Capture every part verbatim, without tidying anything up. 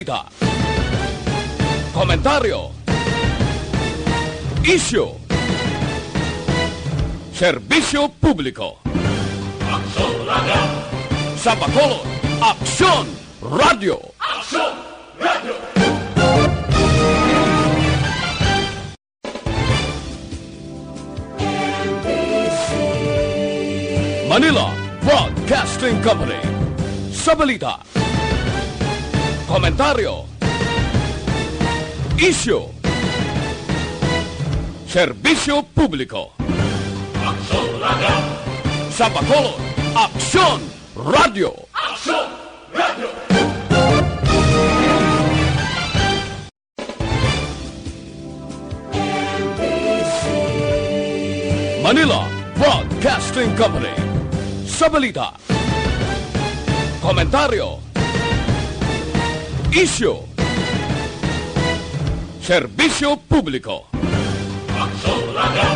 Balita. Komentaryo. Isyu. Serbisyo publiko. Aksyon Radio. Sa Bacolod, Aksyon Radio. Aksyon Radio. Manila Broadcasting Company. Sa balita, komentaryo, isyu, serbisyo publiko. Aksyon Radio. Sa Bacolod, Aksyon Radio. Aksyon Radio. Manila Broadcasting Company. Sa balita, komentaryo, isyu, serbisyo publiko. Aksyon Radio.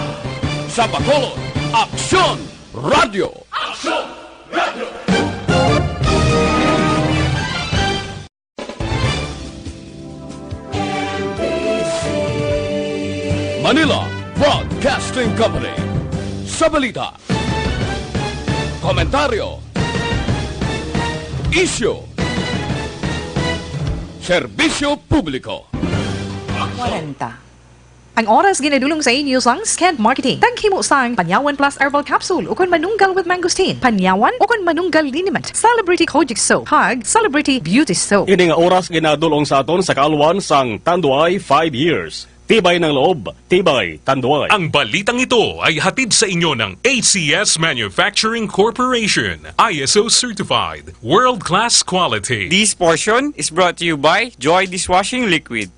Sa Bacolod, Aksyon Radio. Aksyon Radio. Manila Broadcasting Company. Sa balita, komentaryo, isyu, serbisyo publiko. Kwarenta. Ang oras ginadulong sa inyo sang Skent Marketing. Taghimo sang Panyawan Plus Herbal Capsule ukon Manunggal with Mangosteen, Panyawan ukon Manunggal Liniment, Celebrity Kojic Soap, kag Celebrity Beauty Soap. Ini nga oras ginadulong sa aton sa kaalwan sang Tanduay five years. Tibay ng loob, tibay Tanduay. Ang balitang ito ay hatid sa inyo ng A C S Manufacturing Corporation, I S O certified, world-class quality. This portion is brought to you by Joy Dishwashing Liquid.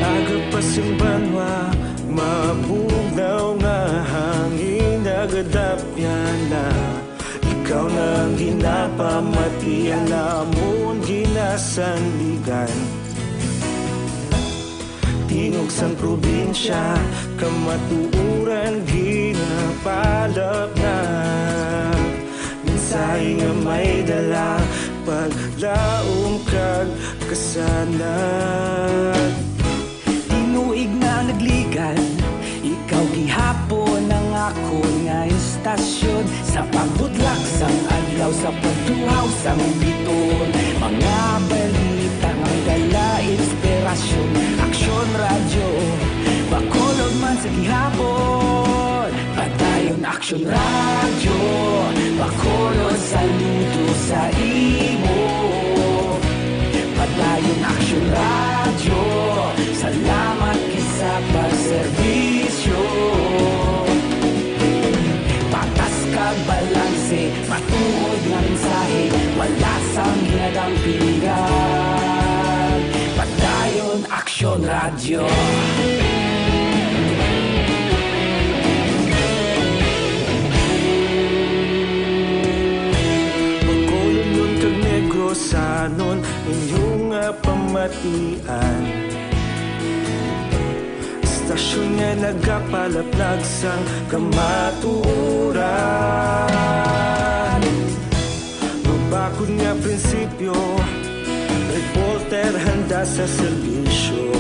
Aga pa sing banwa, mabugnaw nga hangin, nagadapyan na. Ikaw na ang ginapamatian namon ginasandigan. Tingog sang probinsya, kamatuoran ginapalapnag. Mensahe nga may dala, paglaom kag kasanag. Tinuig na nagligad, ikaw gihapon ang akon nga istasyon. Sa pagbutlak sang adlaw, sa pagtuhaw sang bituon, mga balita nga may dala inspirasyon. Aksyon Radyo, Bacolod man sa gihapon. Padayon Aksyon Radyo, Bacolod, saludo sa imo. Padayon Aksyon Radyo, salamat gid sa pagserbisyo. Patas kag balanse, matuod nga mensahe, wala sang ginadampingan. Padayon Aksyon Radyo. Bacolodnon kag Negrosanon, inyo nga pamatian. Istasyon nga nagapalaplag sang kamatuoran. Mabakod nga prinsipyo, reporter handa sa serbisyo.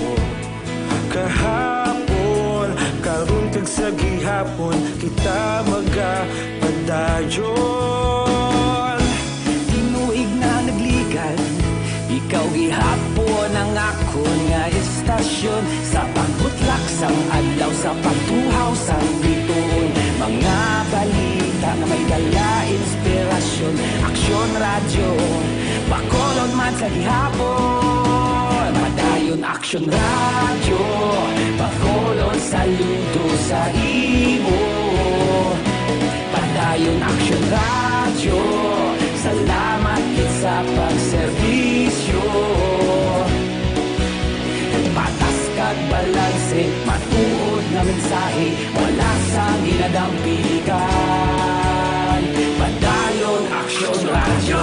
Kahapon, karon, kag sa gihapon, kita magapadayon. Tinuig na nagligad, ikaw gihapon ang akon nga istasyon. Sa pagbutlak sang adlaw, sa pagtuhaw sang bituon, mga balita nga may dala inspirasyon. Aksyon Radyo, Bacolod man sa gihapon. Padayon Aksyon Radyo, Bacolod, saludo sa imo. Padayon Aksyon Radyo, salamat gid sa pagserbisyo. Balanse, matuod nga mensahe, wala sa ginadampigan. Padayon, Aksyon Radyo.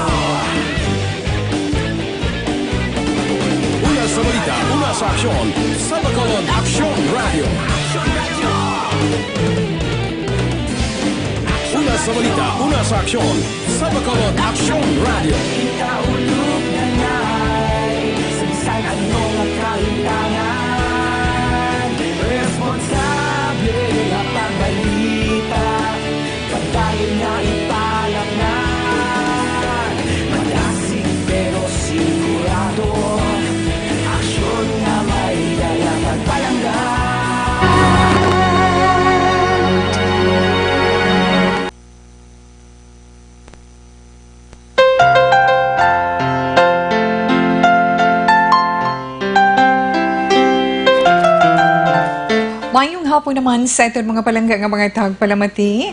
Una sa balita, una sa aksyon, sa Bacolod, Aksyon Radyo. Una sa balita, una sa aksyon, sa Bacolod, Aksyon Radyo. Ikaulog na na'y sa bisan ano nga kahitangan. Responsable nga pagbalita, padayon nga ipalaknag. Madasig pero sigurado, aksyon nga may dala kag palangga. Mayong hapon naman sa aton mga palangga nga mga tagpalamati.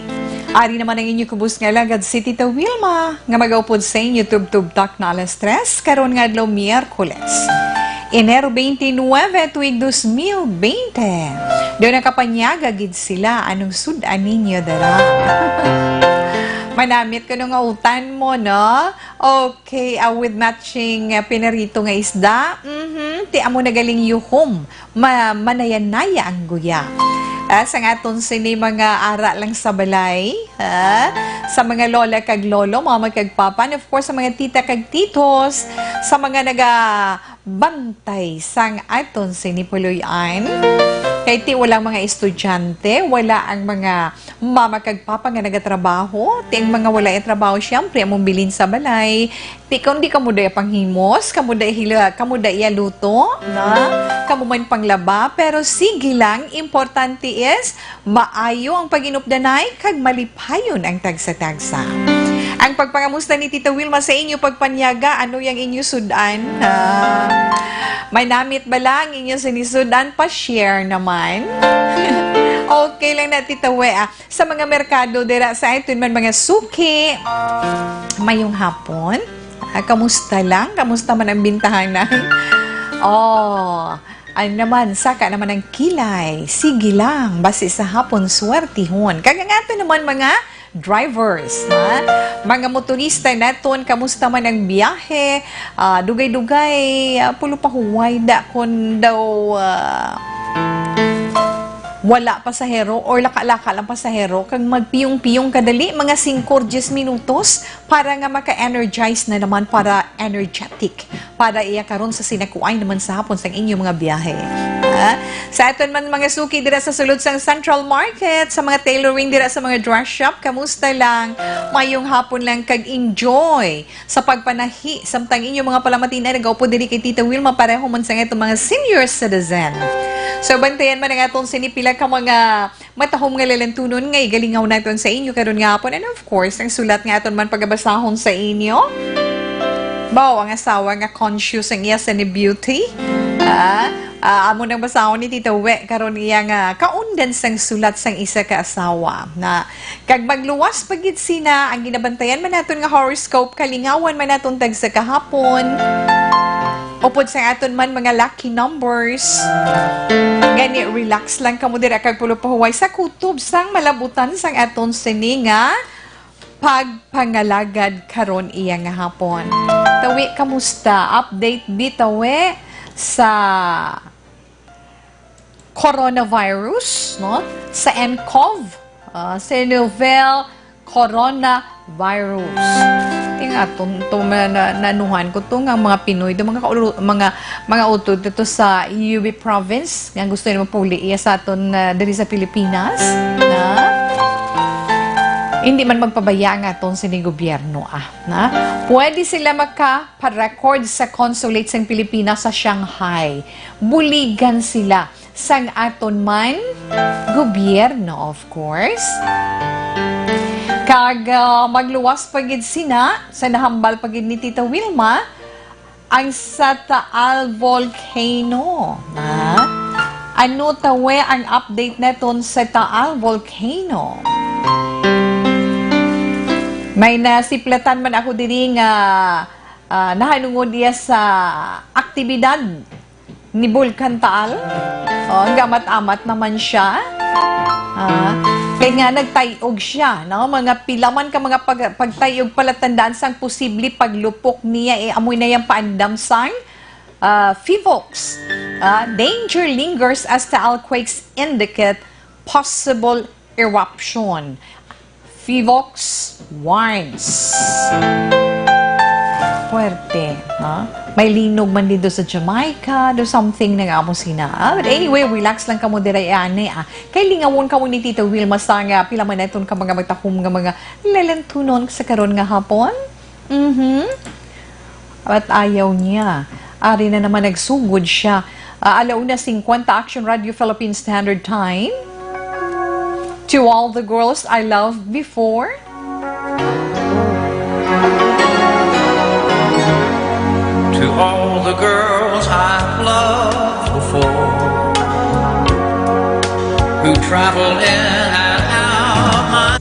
Ari naman ang inyo kubos nga alagad, si Tita Wilma, nga magaupod sa inyo tubtob tak na alas tres, karon nga adlaw, Miyerkules, Enero twenty-nine, tuig dos mil bente. Daw nakapanyaga gid sila, anong sud-an ninyo dara? Manamit ko nung utan mo, no? Okay, ah, with matching, ah, pinarito nga isda. Mhm, ti amo na galing yuhom. Ma-, manayanaya ang guya. Ah, sa aton sini mga ara lang sa balay, ah, sa mga lola kag lolo, mama kag papa, and of course, sa mga tita kag titos, sa mga nagabantay sang aton sini puloy-an. Kay ti walang mga estudyante, wala ang mga mama kag papa nga nagatrabaho, ti ang mga wala trabaho, siyempre, among bilin sa balay. Ti kon di kamo daya panghimos, kamo daya hila, kamo daya luto, na? Kamo man panglaba, pero sige lang, importante is maayo ang pag-inupdanay kag malipayon ang tagsa-tagsa. Ang pagpangamusta ni Tita Wilma sa inyo pagpanyaga, ano yang inyo sud-an? Ah, may namit ba lang inyo sinisud-an? Pa-share naman. Okay lang na, Tita We, ah. Sa mga merkado dira sa aton man mga suki, mayong hapon. Ah, kamusta lang? Kamusta man ang bintahanan? Oh, ano naman, saka naman ang kilay. Sige lang, basi sa hapon, swertihon. Kag ang aton naman mga drivers, ha? Mga motorista naton, kamusta man ang biyahe? Ah, dugay-dugay, ah, pulo pa huway da kon daw, ah, wala pasahero or laka-laka lang pasahero, kag magpiyong-piyong kadali, mga singko or diyes minutos para nga maka-energize na naman, para energetic, para iya karon sa sinakuay naman sa hapon sang inyo mga biyahe. Ha? Sa aton man mga suki dira sa sulod sang Central Market, sa mga tailoring dira sa mga dress shop, kamusta lang? Mayong hapon lang kag enjoy sa pagpanahi, samtang inyo mga palamati na nagaupod diri kay Tita Wilma, pareho man sa aton mga senior citizen. So, bantayan man ang aton sini pila ka mga matahom nga lalantunon nga igalingaw naton sa inyo karon nga hapon. And of course, ang sulat nga aton man pagabasahon sa inyo. Baw, ang asawa nga conscious ang iya sa ni beauty. Ah, ah, amo nang basahon ni Tita We karon iya nga kaundan sang sulat sang isa ka asawa na Kag magluwas pa gid sina, ang ginabantayan man naton nga horoscope, kalingawan man naton tagsa kahapon. Upod sang aton man mga lucky numbers. Gani, relax lang kamo dira kag pulo pahuway sa kutob sang malabutan sang aton sini nga pagpangalagad karon iya nga hapon. Tawi, kamusta? Update bi, Tawi, sa coronavirus, no? Sa ncov, ah, sa novel coronavirus. Ting aton to na, na, nanuhan ko to nga mga Pinoy, to mga kaulo-, mga, mga utod dito sa U B province nga gusto nila mapuli iya sa aton, ah, diri sa Pilipinas, na hindi man magpabaya ang aton sini gobyerno, ah, na pwede sila maka pa-record sa consulate sang Pilipinas sa Shanghai. Buligan sila sang aton man gobyerno, of course. Kag, ah, magluwas pa gid sina sa nahambal pa gid ni Tita Wilma ang sa Taal Volcano, ha? Ano, Tawi, ang update naton sa Taal Volcano? May nasiplatan man ako diri nga, ah, nahanungod iya sa aktibidad Ni Vulcan Taal? Oh, ang gamat-amat naman siya. Ah, kay nga nagtayog siya, no? Mga pila man ka mga pag-, pagtayog palatandaan sang posible paglupok niya, eh, amoy na yang paandam sang, ah, PHIVOLCS. Ah, danger lingers as Taal quakes indicate possible eruption. PHIVOLCS warns. Puwerte, ha? May linog man dito sa Jamaica, do something na nga amo sina. Ah, but anyway, relax lang kamo dira, eh, ani, ah. Kay lingawon kamo ni Tita Wilma sa nga pila man naton ka mga matahom nga mga lalantunon sa karon nga hapon. Mhm. At ayaw niya. Ari na naman nagsugod siya. Ah, ala una singkwenta, Action Radio Philippine Standard Time. To all the girls I loved before. To all the girls I've loved before, who travel in and out my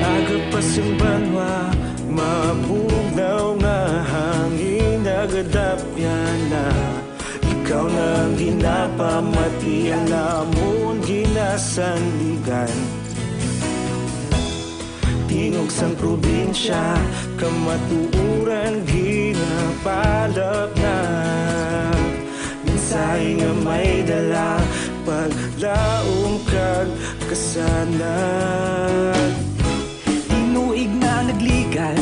Aga pa sing banwa, mabugnaw nga hangin nagadapyan na. Ikaw na ang ginapamati, ang amon ginasandigan. Tingog sang probinsya, kamatuoran ginapalapnag. Mensahe nga may dala, paglaom kag kasanag. Tinuig na nagligan,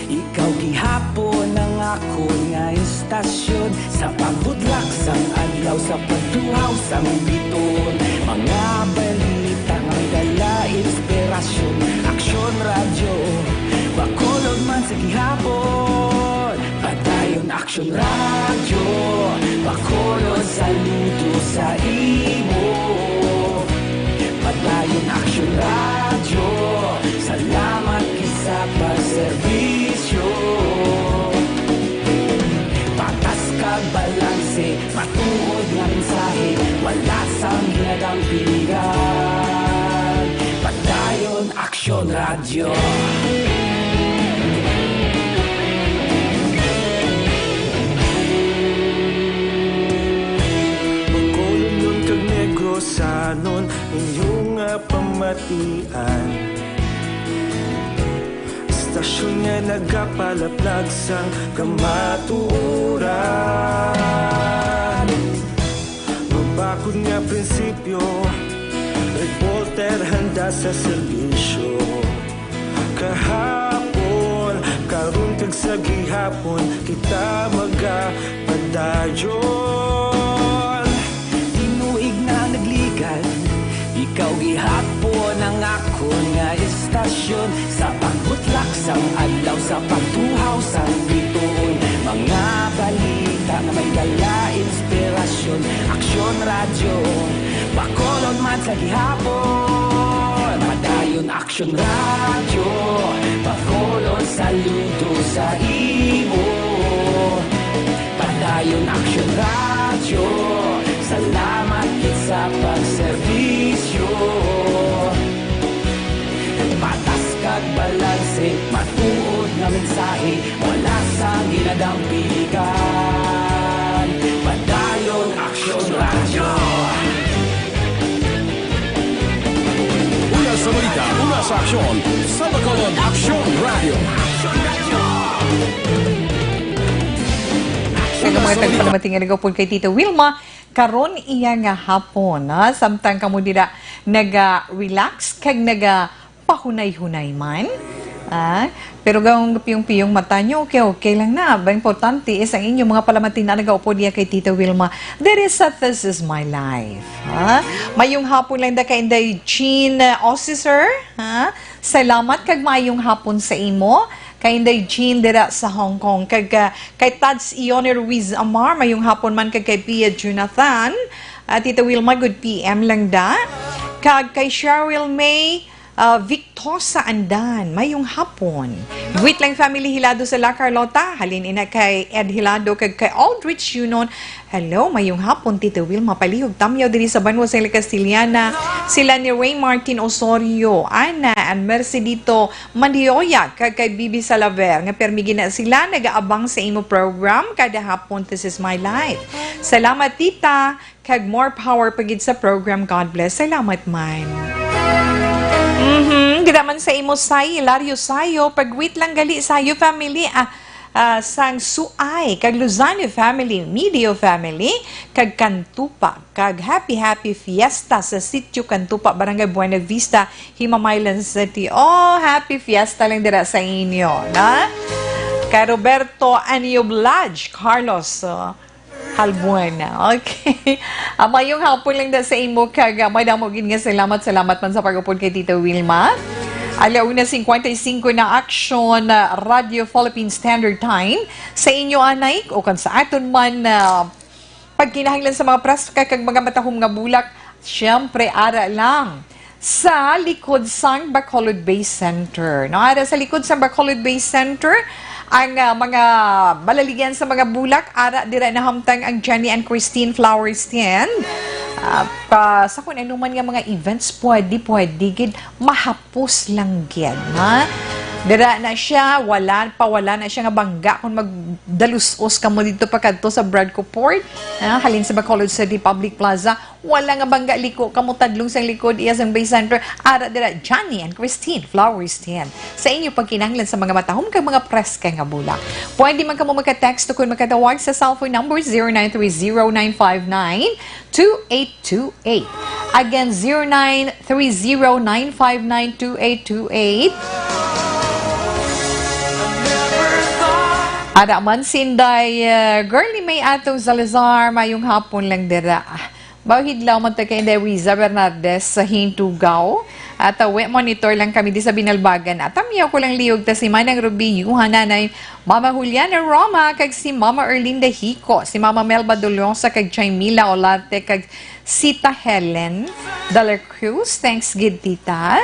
ikaw gihapon ang akon nga istasyon. Sa pagbudlak sang adlaw, sa pagtuhaw sang bituon, mga balita nga may dala inspirasyon. Aksyon Radyo, Bacolod man sa gihapon. Padayon Aksyon Radyo, Bacolod, saludo sa imo. Padayon Aksyon Radyo, salamat gid sa pagserbisyo. Patas kag balanse, matuod nga mensahe, wala sang ginadang piligan. Padayon Aksyon Radyo. Bacolodnon kag Negrosanon, inyo nga pamatian. Istasyon nga nagapalaplag sang kamatuoran. Mabakod nga prinsipyo, reporter handa sa serbisyo. Kahapon, karon kag sa gihapon, kita magapadayon. Tinuig na nagligan, ikaw gihapon ang akon nga istasyon. Sa pagbutlak sang adlaw, sa pagtuhaw sang bituon, mga balita nga may dala inspirasyon. Aksyon Radyo, Bacolod man sa gihapon. Padayon Aksyon Radyo, Bacolod, saludo sa imo. Padayon Aksyon Radyo, salamat gid sa pagserbisyo. Patas kag balanse, matuod nga mensahe, wala sang ginadang piligan. Padayon Aksyon Radyo. Una sa balita, una sa aksyon, sa Bacolod Aksyon Radyo. Kag mga tagpalamating nga nagapon kay Tita Wilma, karon iya nga hapon, ha? Samtang kamo dira naga-relax kag naga pahunay-hunay man. Ah, pero kung piyong-piyong mata nyo, okay, okay lang na. Ang importante is ang inyong mga palamati na nagaupod niya kay Tita Wilma. There is a This Is My Life. Ha? Mayong hapon lang da kay Inday Jean, uh, Ossi, sir. Ha? Salamat kag mayong hapon sa imo. Kay Inday Jean dira sa Hong Kong. Kag, uh, kay Tads Ione Ruiz Amar, mayong hapon man kag kay Pia Jonathan. At Tita Wilma, good P M lang da. Kag kay Cheryl May, Ah, Victosa Andan, mayong hapon. Greet lang family Hilado sa La Carlota, halin ina kay Ed Hilado kag kay Aldrich Yunon. Hello, mayong hapon, Tita Wilma. Palihog tamyaw diri sa banwa sa Castellana. Sila ni Ray Martin Osorio, Ana, and Mercedito Mandioya, kag kay Bibi Salaver, nga permi gina sila nagaabang sa imo program kada hapon. This is my life. Salamat, Tita. Kag more power pa gid sa program. God bless. Salamat man. Mhm. Dira man sa imo, Say, Hilario Sayo. Pag-greet lang gali, Sayo family. Ah, ah, sang Suay, kag Lozano family, Midio family, kag Kantupa, kag happy, happy fiesta sa Sitio Kantupa, Barangay Buena Vista, Himamaylan City. Oh, happy fiesta lang dira sa inyo, na? Kay Roberto Anioblaj Carlos, oh, Halbuena. Okay. Ah, mayong hapon lang da sa imo, kag, ah, madamo gid nga salamat, salamat man sa pag-upod kay Tita Wilma. Ala una cincuenta y cinco na aksyon, ah, Radio Philippine Standard Time. Sa inyo, anay, o kung sa aton man, ah, pagkinahanglan sa mga preska kag mga matahom nga bulak, siyempre, ara lang sa likod sang Bacolod Bay Center. No, ara sa likod sang Bacolod Bay Center, ang, ah, mga malaligyan sa mga bulak, ara dira nahamtang ang Jenny and Christine Flower Stand. Ah, pa, sa kung ano man nga mga events, pwede, pwede gid mahapos lang gid, ha? Dira na siya, wala pa, wala na siya nga bangga kung magdalus-os kamo dito pa kadto sa Bradco Port, ha? Halin sa Bacolod City Public Plaza, wala nga bangga, liko kamo tadlong sang likod iya sang Bay Center. Ara dira, Johnny and Christine Flower Stand. Sa inyo pagkinahanglan sa mga matahom kag mga preska nga bulak, pwede man kamo magka-text o kung magkatawag sa cellphone number zero nine three zero nine five nine two eight two eight. Again, zero nine three zero nine five nine two eight two eight. Ara man si Inday, uh, Girlie May Atong Salazar, mayong hapon lang dira. Bawhidlaw man ta kay Inday Riza Bernardes sa Hintugaw. At, uh, we monitor lang kami di sa Binalbagan. At tamyaw ko lang liyog ta si Manang Ruby, Yuha, Nanay, Mama Juliana Roma, kag si Mama Erlinda Hico, si Mama Melba Dolosa, kag Jaimila Olarte, kag Sita Helen Dela Cruz. Thanks gid, Tita.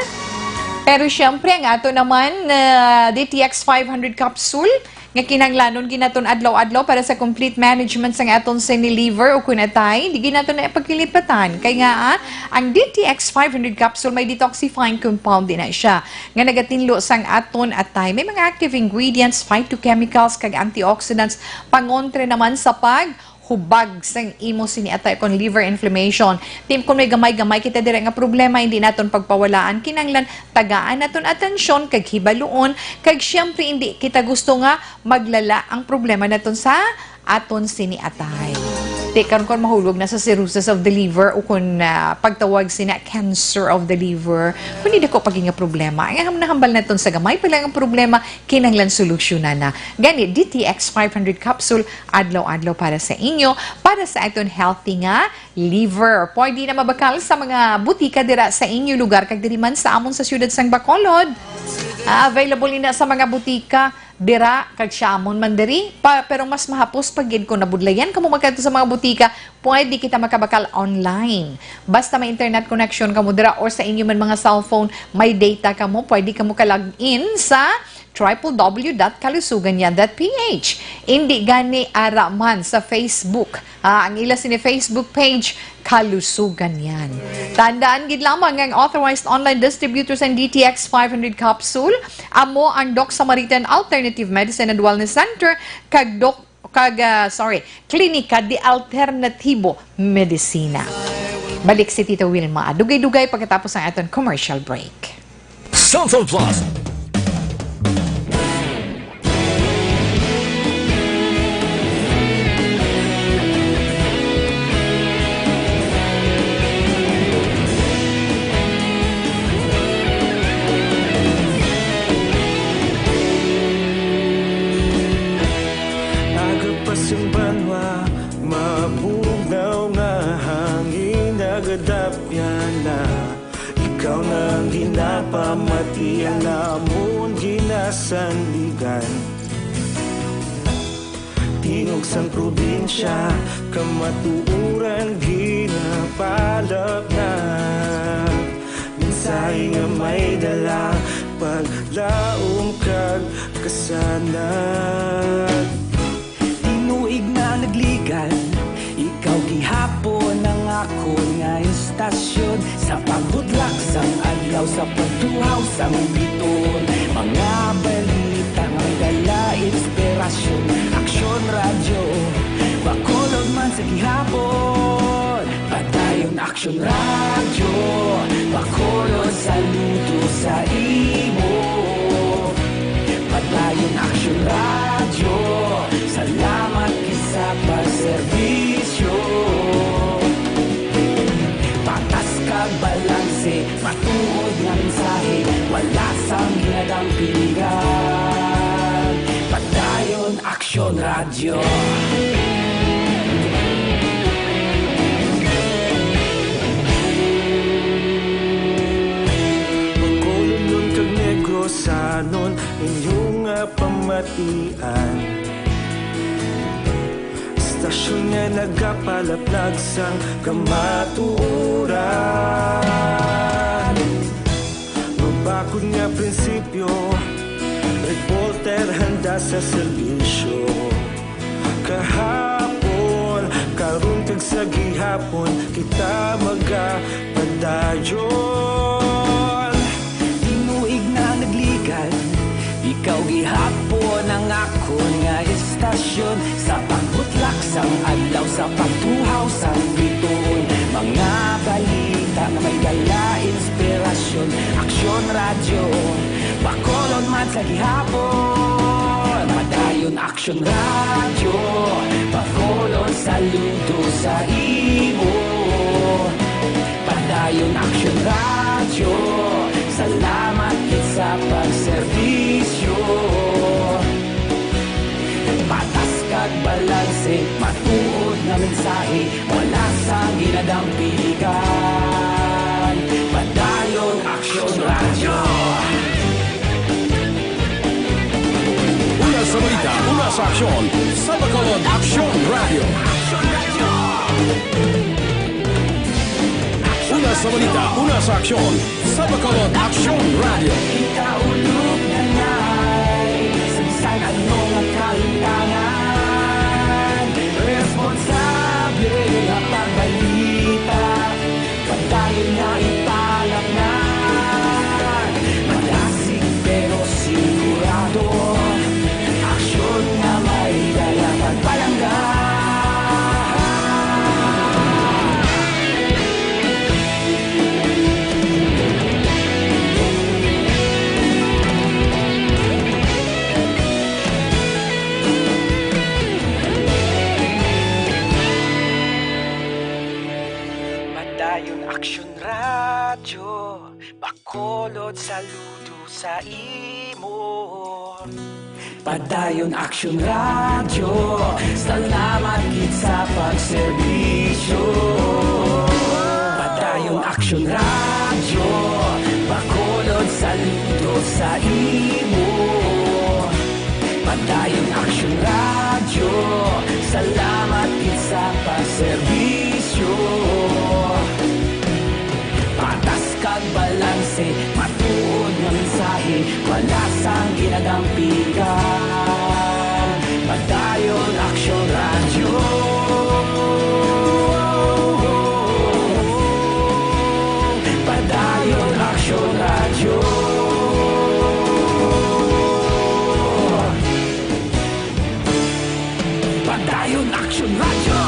Pero siyempre, ang ato naman, uh, D T X five hundred capsule, nga kinahanglanon gid naton adlaw-adlaw para sa complete management sang aton sini liver o kun atay, di gid naton na pagkilipatan. Kay nga, ah, ang D T X five hundred capsule may detoxifying compound din na siya nga nagatinlo sang aton atay. May mga active ingredients, phytochemicals, kag antioxidants, pangontra naman sa pag hubag sang imo sini atay kon liver inflammation. Tim, kung may gamay-gamay kita dira nga problema, hindi naton pagpawalaan. Kinahanglan tagaan naton atensyon kag hibaluon, kag siyempre hindi kita gusto nga maglala ang problema naton sa aton sini atay. Ti karon kon mahulog na sa cirrhosis of the liver o kon, ah, pagtawag sina cancer of the liver, kundi dako pa gid nga problema. Ang ham-, nahambal naton sa gamay pa lang ang problema, kinahanglan solusyonan na. Gani, D T X five hundred capsule, adlaw-adlaw para sa inyo, para sa aton healthy nga liver. Pwede na mabakal sa mga butika dira sa inyo lugar, kag diri man sa amon sa siyudad sang Bacolod. Ah, available ina sa mga butika dira, kag sa amon man diri. Pa, pero mas mahapos pa gid kung nabudlayan kamo magkadto sa mga butika, pwede kita makabakal online. Basta may internet connection kamo dira or sa inyo man mga cellphone, may data kamo, pwede kamo ka-log in sa triple W dot kalusugan yan dot P H. Indi gani ara man sa Facebook. Ah, ang ila sini Facebook page, Kalusugan Yan. Tandaan gid lamang nga ang authorized online distributor sa D T X five hundred capsule, amo ang Doc Samaritan Alternative Medicine and Wellness Center, kag Doc, kag, ah, sorry, Klinika de Alternativo Medicina. Balik si Tita Wilma. Dugay-dugay pagkatapos ang aton commercial break. Samsung Plus. Agapas ang banwa, mabugnaw nga hangin, nagadapyan na. Ikaw na ang ginapamati, ang amon ginasandigan. Tingog sang probinsya, kamatuoran ginapalapnag. Tayo nga may dala, paglaom kag kasanag. Tinuig na nagligan, ikaw gihapon ang akon nga istasyon. Sa pagbutlak sang adlaw, sa pagtuhaw sang bituon, mga balita nga may dala inspirasyon. Aksyon Radyo, Bacolod man sa gihapon. Padayon Aksyon Radyo, Bacolod, saludo sa imo. Padayon Aksyon Radyo, salamat gid sa pagserbisyo. Patas kag balanse, matuod nga mensahe, wala sang ginadampigan. Padayon Aksyon Radyo. Bacolodnon kag Negrosanon, inyo nga pamatian. Istasyon nga nagapalaplag sang kamatuoran. Mabakod nga prinsipyo, reporter handa sa serbisyo. Kahapon, karon kag sa gihapon, kita magapadayon. Tinuig na nagligan, ikaw gihapon ang akon nga istasyon. Sa pagbutlak sang adlaw, sa pagtuhaw sang bituon, mga balita nga may dala inspirasyon. Aksyon Radyo, Bacolod man sa gihapon. Padayon Aksyon Radyo, Bacolod, saludo sa imo. Padayon Aksyon Radyo, salamat gid sa pagserbisyo. Patas kag balanse, matuod nga mensahe, wala sang ginadampigan. Padayon Aksyon Radyo. Una sa balita, una sa aksyon, sa Bacolod Aksyon Radyo. Una sa balita, una sa aksyon, sa Bacolod Aksyon Radyo. Ikaulog na ngay, sa bisan ano nga kalimtangan, responsable nga pagbalita, padayon nga ipalatnan. Madasig pero sigurado, aksyon nga may dala pagpalangga. Padayon Aksyon Radyo, Bacolod, saludo sa imo. Padayon Aksyon Radyo, salamat gid sa pagserbisyo. Padayon Aksyon Radyo, Bacolod, saludo sa imo. Padayon Aksyon Radyo, salamat gid sa pagserbisyo. Patas kag balanse, matuod nga mensahe, wala sang ginadampigan. Padayon Aksyon Radyo. Padayon Aksyon Radyo. Padayon Aksyon Radyo.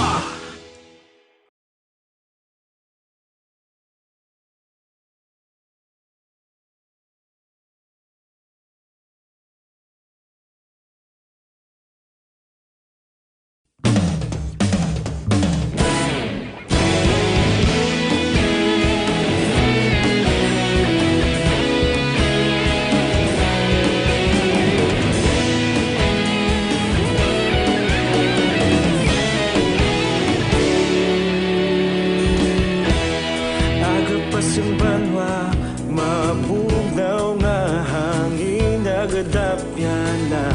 Aga pa sing banwa, mabugnaw nga hangin nagadapyan na.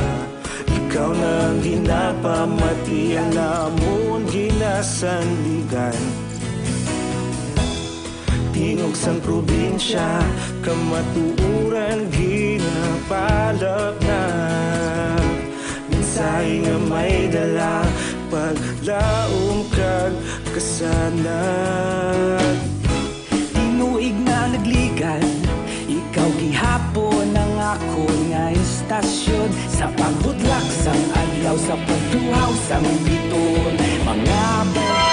Ikaw na ang ginapamati, ang amon ginasandigan. Di Tingog sang probinsya, kamatuoran ginapalapnag. Mensahe nga may dala, paglaom kag kasanag. Tinuig na nagligad, ikaw gihapon ang akon nga istasyon. Sa pagbutlak sang adlaw, sa pagduhaw sang biton, mga ba-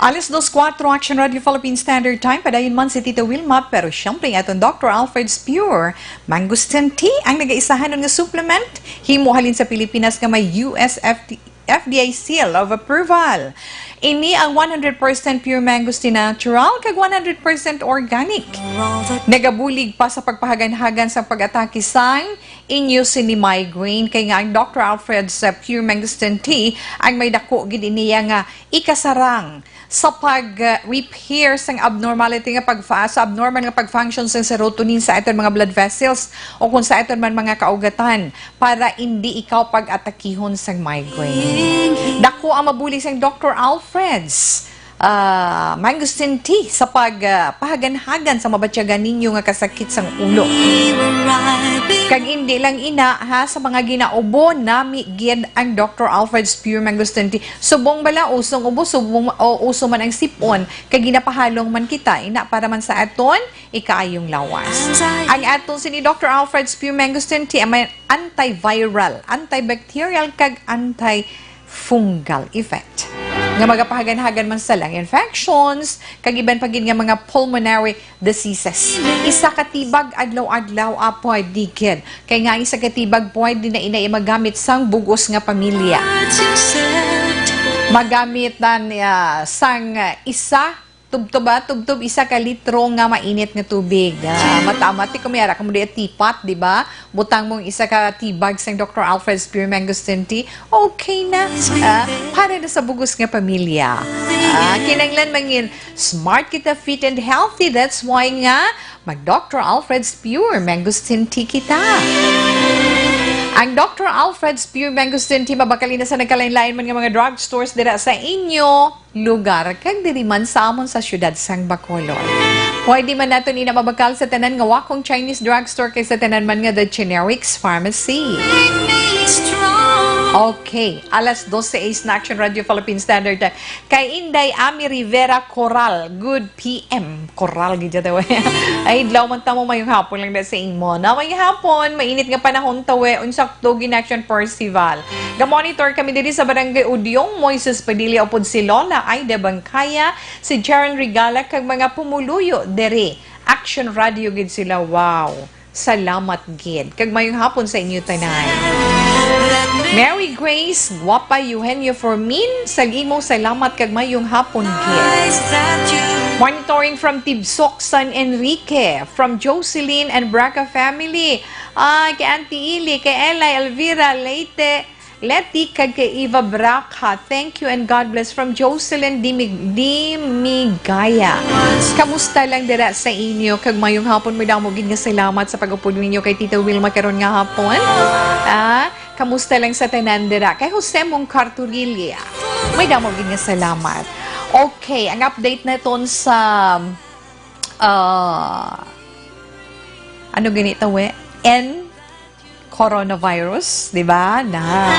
Alas dos kuwatro, Action Radio Philippine Standard Time. Padayon man si Tita Wilma, pero siyempre ang aton Doctor Alfred's Pure Mangosteen Tea, ang nagaisahanon nga supplement. Himo halin sa Pilipinas nga may U S F D, F D A seal of approval. Ini ang one hundred percent pure mangosteen natural kag one hundred percent organic. Nagabulig pa sa pagpahaganhagan sa pag-atake sang inyo sini migraine, kay nga ang Doctor Alfred's, uh, Pure Mangosteen Tea ang may dako gid iniya nga ikasarang sa pag-repair sang abnormality nga pagfa-, sa abnormal nga pag-function sang serotonin sa aton mga blood vessels o kung sa aton man mga kaugatan para indi ikaw pag-atakihon sang migraine. Dako ang mabulig sang Doctor Alfred's, ah, Mangosteen Tea sa pag, ah, pahaganhagan sa mabatyagan ninyo nga kasakit sang ulo. Kag indi lang ina, ha, sa mga ginaubo, nami gid ang Doctor Alfred's Pure Mangosteen Tea. Subong bala, usong ubo, subong, o uso man ang sipon, kag ginapahalong man kita, ina, para man sa aton ikaayong lawas. Ang aton sini Doctor Alfred's Pure Mangosteen Tea, may antiviral, antibacterial, kag antifungal effect nga magapahaganhagan man sa lung infections, kag iban pa gid nga mga pulmonary diseases. Isa ka tibag adlaw-adlaw, ah, pwede gid. Kay nga isa ka tibag pwede na ina magamit sang bug-os nga pamilya. Magamit na niya sang isa tubtob, ah, tubtob isa ka litro nga mainit nga tubig. Ah, matamat, ti, kung may ara ka mo di teapot, di ba? Butang mong isa ka tibag sang Doctor Alfred's Pure Mangosteen Tea, okay na. Ah, para na sa bug-os nga pamilya. Ah, kinahanglan mangin smart kita, fit and healthy. That's why nga mag Doctor Alfred's Pure Mangosteen Tea kita. Ang Doctor Alfred's Pure Mangosteen Tea mabakal na sa nagkalain-lain man nga mga drugstores dira sa inyo lugar, kag diri man sa amon sa siyudad sang Bacolod. Pwede man naton ina mabakal sa tanan nga Wakong Chinese Drugstore kag sa tanan man nga The Generics Pharmacy. Okay, alas dose na Action Radio Philippine Standard Time. Kay Inday Ami Rivera Coral, good P M. Coral gid siya, tawa. Ay, adlaw man tamo, mayong hapon lang na sa imo. Na mayong hapon, mainit nga panahon, tawe, unsakto gid Action Percival. Ga-monitor kami diri sa Barangay Udyong, Moises Padilla, upod si Lola Aida Bangkaya, si Jaren Regala, kag mga pumuluyo diri. Action Radio gid sila, wow. Salamat gid. Kag mayong hapon sa inyo tanan. Mary Grace, Guapa Eugenio Formin, sa imo salamat kag mayong hapon gid. Monitoring from Tibsoc, San Enrique, from Jocelyn and Braca family. Ah, kay Auntie Ili, kay Eli, Elvira, Leyte, Leti, kag kay Eva Braca. Thank you and God bless from Jocelyn Dimi-, Dimigaya. Kamusta lang dira sa inyo? Kag mayong hapon, madamo gid nga salamat sa pag-upod ninyo kay Tita Wilma karon nga hapon. Ah, kamusta lang sa tanan dira? Kay Jose Mongcarturilla, madamo gid nga salamat. Okay, ang update naton sa, ah, ano gani tawe? N coronavirus, di ba? Na.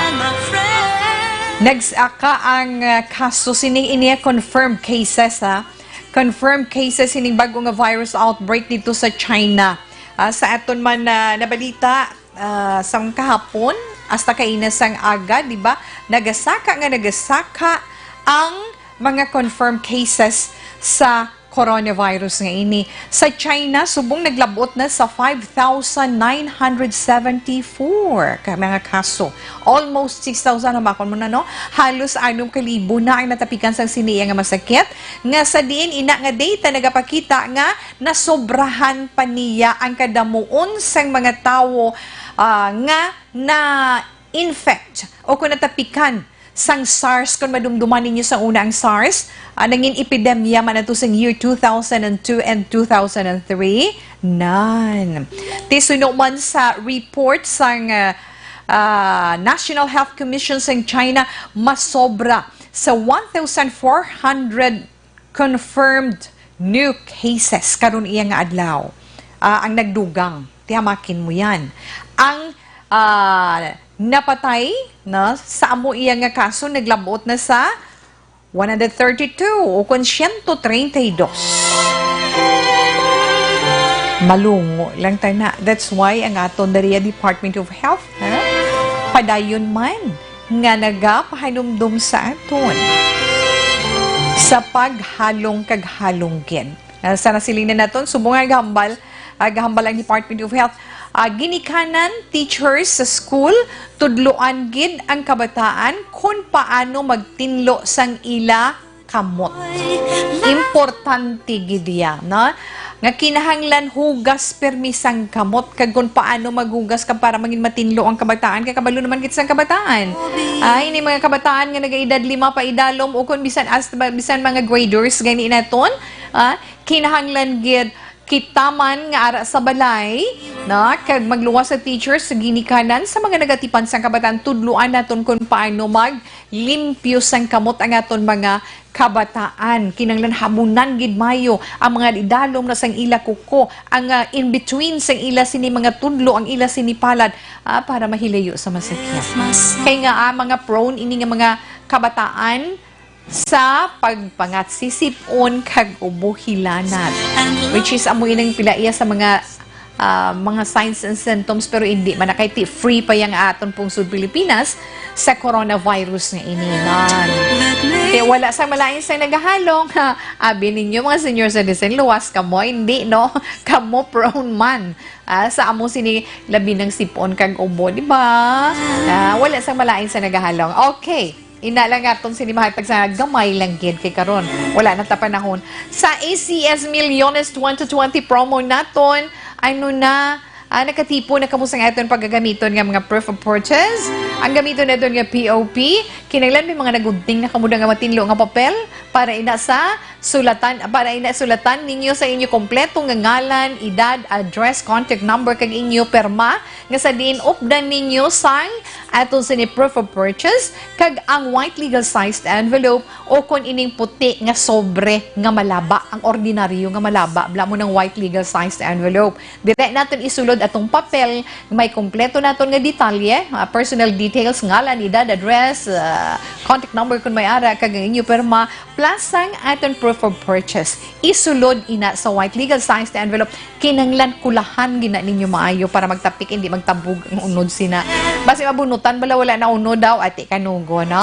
Nagsaka ang, uh, kaso, sini ini confirmed cases, ha? Confirmed cases sining bago nga virus outbreak dito sa China. Ah, sa aton man na nabalita, ah, sang kahapon, hasta kaina sang aga, di ba? Nagasaka nga nagasaka ang mga confirmed cases sa coronavirus nga ini. Sa China, subong naglabot na sa five thousand nine hundred seventy-four ka mga kaso. Almost six thousand, hamakon mo na, no? Halos anom ka libo na ang natapikan sang sini nga masakit, nga sa diin ina nga data nagapakita nga nasobrahan pa niya ang kadamuon sang mga tawo, ah, nga na-infect o kung natapikan sang SARS, kung madumduman ninyo sa una ang SARS, ah, nangin epidemya man ato sa year two thousand and two and two thousand and three. Nan. Ti suno man sa report sang, ah, ah, National Health Commission sang China, masobra sa one thousand four hundred confirmed new cases karon iya nga adlaw. Ah, ang nagdugang, tihamakin mo yan. Ang, ah, napatay na sa amo iya nga kaso naglabot na sa one hundred thirty-two o kon siyento treinta y dos. Malungo lang ta na. That's why ang aton diri Department of Health, ha? Padayon man nga nagapahanumdom sa aton sa paghalong kag halong gid. Ah, sa nasiling na naton, subong nga gahambal, ah, gahambal ang Department of Health, ah, ginikanan, teachers sa school, tudloan gid ang kabataan kung paano magtinlo sang ila kamot. Importante gid iya, no? Nga kinahanglan hugas permi sang kamot kag kung paano maghugas ka para mangin matinlo ang kabataan, kay kabalo naman gid sang kabataan. Ay, ni mga kabataan nga nagaedad lima pa idalom o kung bisan as, bisan mga graders gani naton, ah, kinahanglan gid kita man nga ara sa balay, na kag magluwas sa teachers sa ginikanan sa mga nagatipan sang kabataan, tudloan naton kung paano maglimpyo sang kamot ang aton mga kabataan. Kinahanglan habunan gid mayo ang mga idalom na sang ila kuko, ang, ah, in between sang ila sini mga tudlo, ang ila sini palad, ah, para mahilayo sa masakit. Kay nga, ah, mga prone ini nga mga kabataan sa pagpangat sisip-on kag ubo hilanat, which is amo ining pila iya sa mga, ah, mga signs and symptoms, pero hindi man na kay ti-, free pa yang aton pungsod Pilipinas sa coronavirus nga ini. Nan. Kaya wala sang malain sa nagahalong, ha? Abi ninyo, mga senior citizen, luwas kamo, hindi, no? Kamo prone man, ah, sa amo sini labi ng sipon kag ubo, di ba? Ah, wala sang malain sa nagahalong. Okay. Ina lang aton sini mahatag sa gamay lang gid kay karon wala na ta panahon. Sa A C S Millones twenty twenty promo naton, ano na, ah, nakatipo na kamo sa aton pagagamiton nga mga proof of purchase. Ang gamiton naton nga P O P, kinahanglan may mga nagudting na kamo nga matinlo nga papel para ina sa sulatan, para ina sulatan ninyo sa inyo kompleto nga ngalan, edad, address, contact number kag inyo perma nga sa diin updan ninyo sang aton sini proof of purchase kag ang white legal sized envelope o kon ining puti nga sobre nga malaba, ang ordinaryo nga malaba, bala mo ng white legal sized envelope. Dire naton isulod atong papel, may kompleto naton nga detalye, ah, personal details, ngalan, edad, address, ah, contact number kung may ara, kag ang inyo perma, plus ang aton proof of purchase. Isulod ina sa white legal sized envelope. Kinanglan kulahan gina ninyo maayo para magtapik, hindi magtabog ang unod sina. Basi mabunutan bala, wala na unod daw, ati kanugo, no?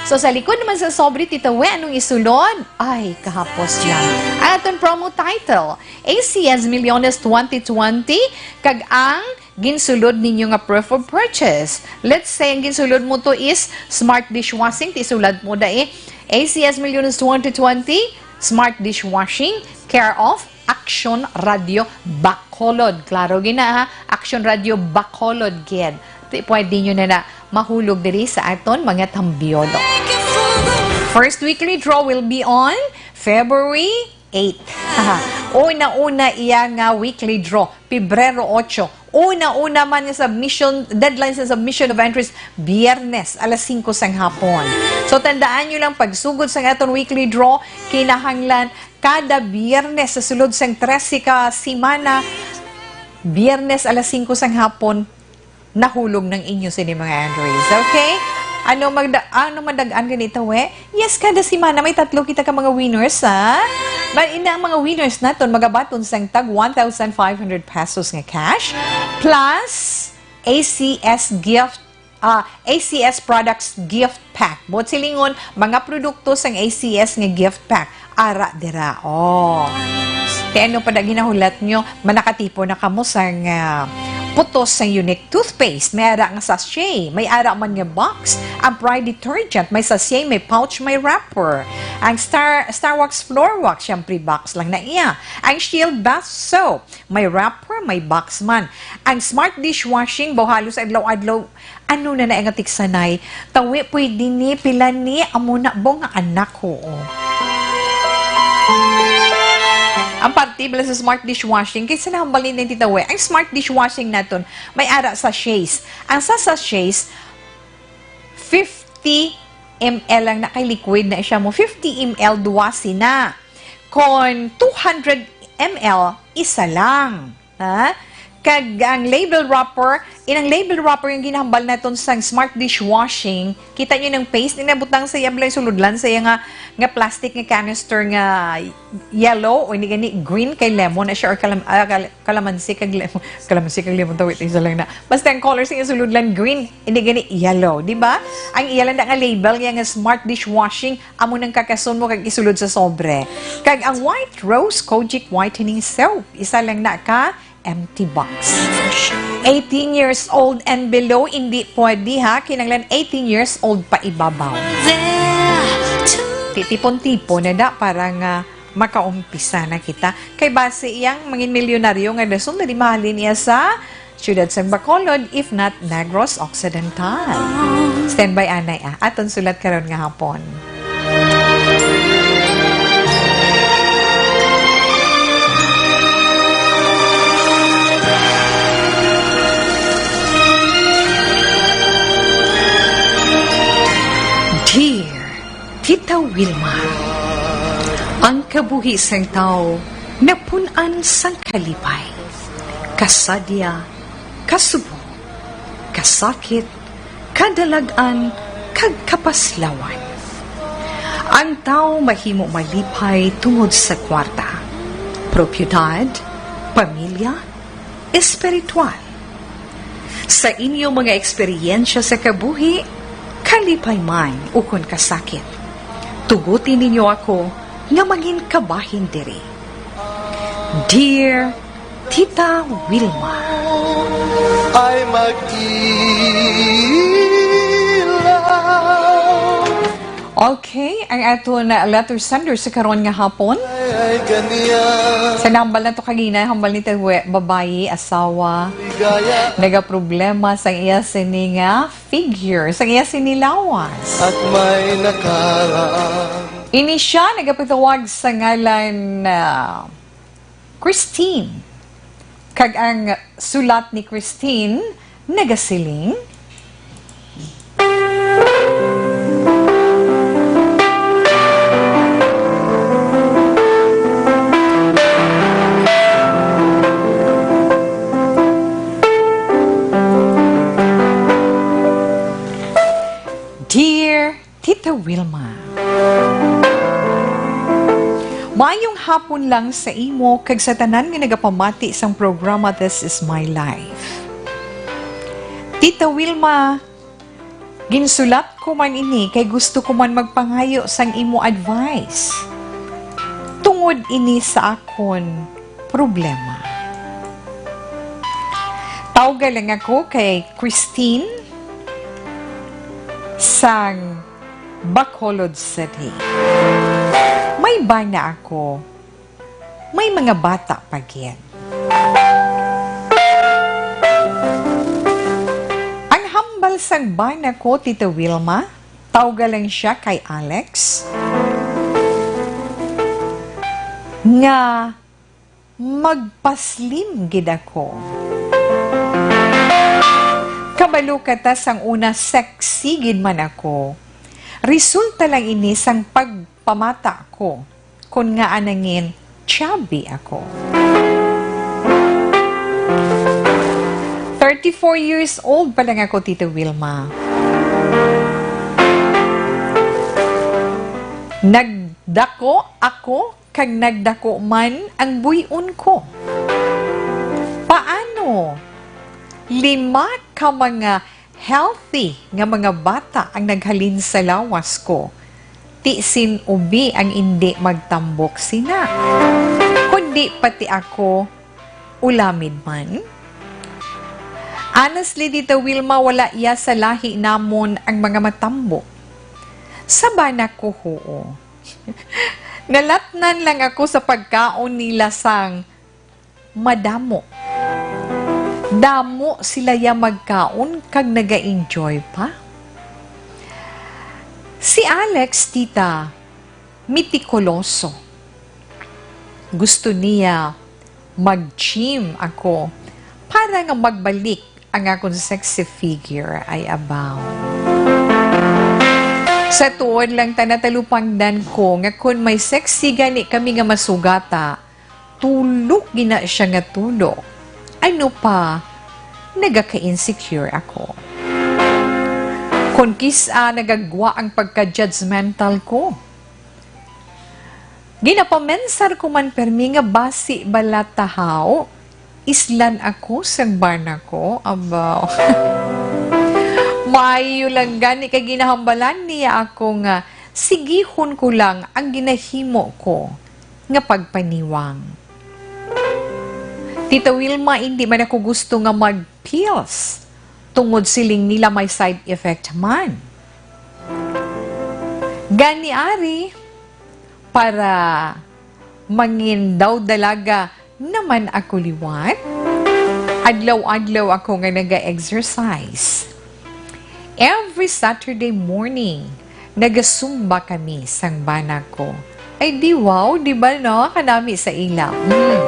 So, sa likod naman sa sobre, Tita We, anong isulod? Ay, kahapos lang. Ang aton promo title, A C S Millones twenty twenty, kag ang ginsulod ninyo nga proof of purchase. Let's say, ang ginsulod mo to is smart dishwashing, ti sulad mo da eh. A C S Millones twenty twenty, smart dishwashing, care of Action Radio Bacolod. Klaro gina, ha? Action Radio Bacolod gid. Ti pwede nyo na na mahulog diri sa aton mga tambiyolo. First weekly draw will be on February eight. Una-una iya nga weekly draw, Pebrero ocho. Una-una man nga submission, deadline sa submission of entries, Biyernes, alas singko sang hapon. So, tandaan nyo lang, pagsugod sa aton weekly draw, kinahanglan kada Biyernes sa sulod sang trese ka semana, Biyernes, alas singko sang hapon, nahulog ng inyo sini mga entries. Okay? Ano magda-, ano madag-an ganito, we? Yes, kada semana may tatlo kita ka mga winners, ha? But ina ang mga winners naton magabaton sang tag one thousand five hundred pesos nga cash plus A C S gift, ah, A C S products gift pack. Buot silingon, mga produkto sang A C S nga gift pack. Ara dira, oh. Kay ano pa da ginahulat nyo, manakatipo na kamo sang, ah, putos sang Unique toothpaste. May ara nga sachet, may ara man nga box. Ang Pride detergent, may sachet, may pouch, may wrapper. Ang Star, Star Wax Floor Wax, syempre box lang na iya. Ang Shield Bath Soap, may wrapper, may box man. Ang Smart Dishwashing, baw halos adlaw-adlaw, ano na na nga tiksanay? Tawi, pwede ni, pila ni, amo na, bo nga anak, oo. Ang parte bala sa smart dishwashing, kay sa nahambal ni Tita We, ang smart dishwashing naton, may ara sachets. Ang sa sachets, fifty M L lang na kay liquid na siya mo. Fifty M L, duwa sina. Kon two hundred M L, isa lang. Ha? Kag ang label wrapper, inang label wrapper yung ginahambal naton sang smart dishwashing. Kita nyo ng paste, inabutang sa iya, balay suludlan sa iya nga, nga plastic nga canister nga yellow, o hindi gani green kay lemon na siya, or kalam, ah, kal-, kalamansi kag lemon. Kalamansi kag lemon, tawit, isa lang na. Basta ang color sa iya suludlan, green, hindi gani yellow, di ba? Ang iya lang na nga label niya nga smart dishwashing, amo nang kakason mo kag isulod sa sobre. Kag ang White Rose Kojic Whitening Soap, isa lang na ka empty box. Eighteen years old and below, hindi pwede ha. Kinanglan eighteen years old pa ibabaw. Titipon-tipon na da para nga makaumpisa na kita. Kay base iyang mangin milyonaryo nga dason na di mahalin iya sa siyudad sang Bacolod, if not Negros Occidental. Standby anay ah, aton sulat karon nga hapon. Dear Tita Wilma, ang kabuhi sang tawo napun-an sang kalipay, kasadya, kasubo, kasakit, kadalag-an, kag kapaslawan. Ang tawo mahimo malipay tungod sa kwarta, propiedad, pamilya, espiritual. Sa inyo mga eksperyensya sa kabuhi, kalipay man ukon kasakit, tuguti ninyo ako nga mangin kabahin diri. Dear Tita Wilma. Ay mag-ilaw. Okay, ang aton letter sender sa karon nga hapon. Ay, ay, ganyan. Sa nambal na to kagina, hambal ni Tewe, babayi, asawa. Ligaya. Nagaproblema sa iya sini nga figure, sa iya sini lawas. At may nakalaang. Ini siya nagapatawag sa ngalan, ah, Christine. Kag ang sulat ni Christine nagasiling, Dear Tita Wilma. Maayong hapon lang sa imo kag sa tanan nga nagapamati sang programa This Is My Life. Tita Wilma, ginsulat ko man ini kay gusto ko man magpangayo sang imo advice tungod ini sa akon problema. Tawga lang ako kay Christine sang Bacolod City. May bana ako. May mga bata pa gid. Ang hambal sang bana ko, Tita Wilma, tawga lang siya kay Alex, nga magpaslim gid ako. Kabalo ka ta, sang una sexy gid man ako. Resulta lang ini sang pagpamata ko, kon ngaa nangin chubby ako. Thirty-four years old pa lang ako, Tita Wilma. Nagdako ako kag nagdako man ang buy-on ko. Paano? Lima ka mga healthy nga mga bata ang naghalin sa lawas ko. Ti sin ubi ang indi magtambok sina, kundi pati ako ulamid man. Honestly, Tita Wilma, wala iya sa lahi namon ang mga matambok. Sa bana ko, huo. Nalatnan lang ako sa pagkaon nila sang madamo. Damo sila ya magkaon kag naga-enjoy pa. Si Alex, tita, mitikuloso. Gusto niya mag-gym ako para nga magbalik ang akon sexy figure ay abaw. Sa tuod lang, tana talupangdan ko nga kon may sexy gani kami nga masugata, tulo gina siya nga tulo. Ano pa, nagaka-insecure ako. Kon kis-a nagagwa ang pagka-judgmental ko. Ginapamensar ko man permi nga basi bala tahaw, islan ako sang bana ko. Aba. Maayo lang gani kay ginahambalan niya ako nga sigihon ko lang ang ginahimo ko nga pagpaniwang. Tita Wilma, hindi man ako gusto nga mag-pills tungod siling nila may side effect man. Gani ari, para mangin daw dalaga naman ako liwat, adlaw-adlaw ako nga naga-exercise. Every Saturday morning, nagasumba kami sang bana ko. Ay, di wow, di ba, no? Kanami sa ila. Hmm.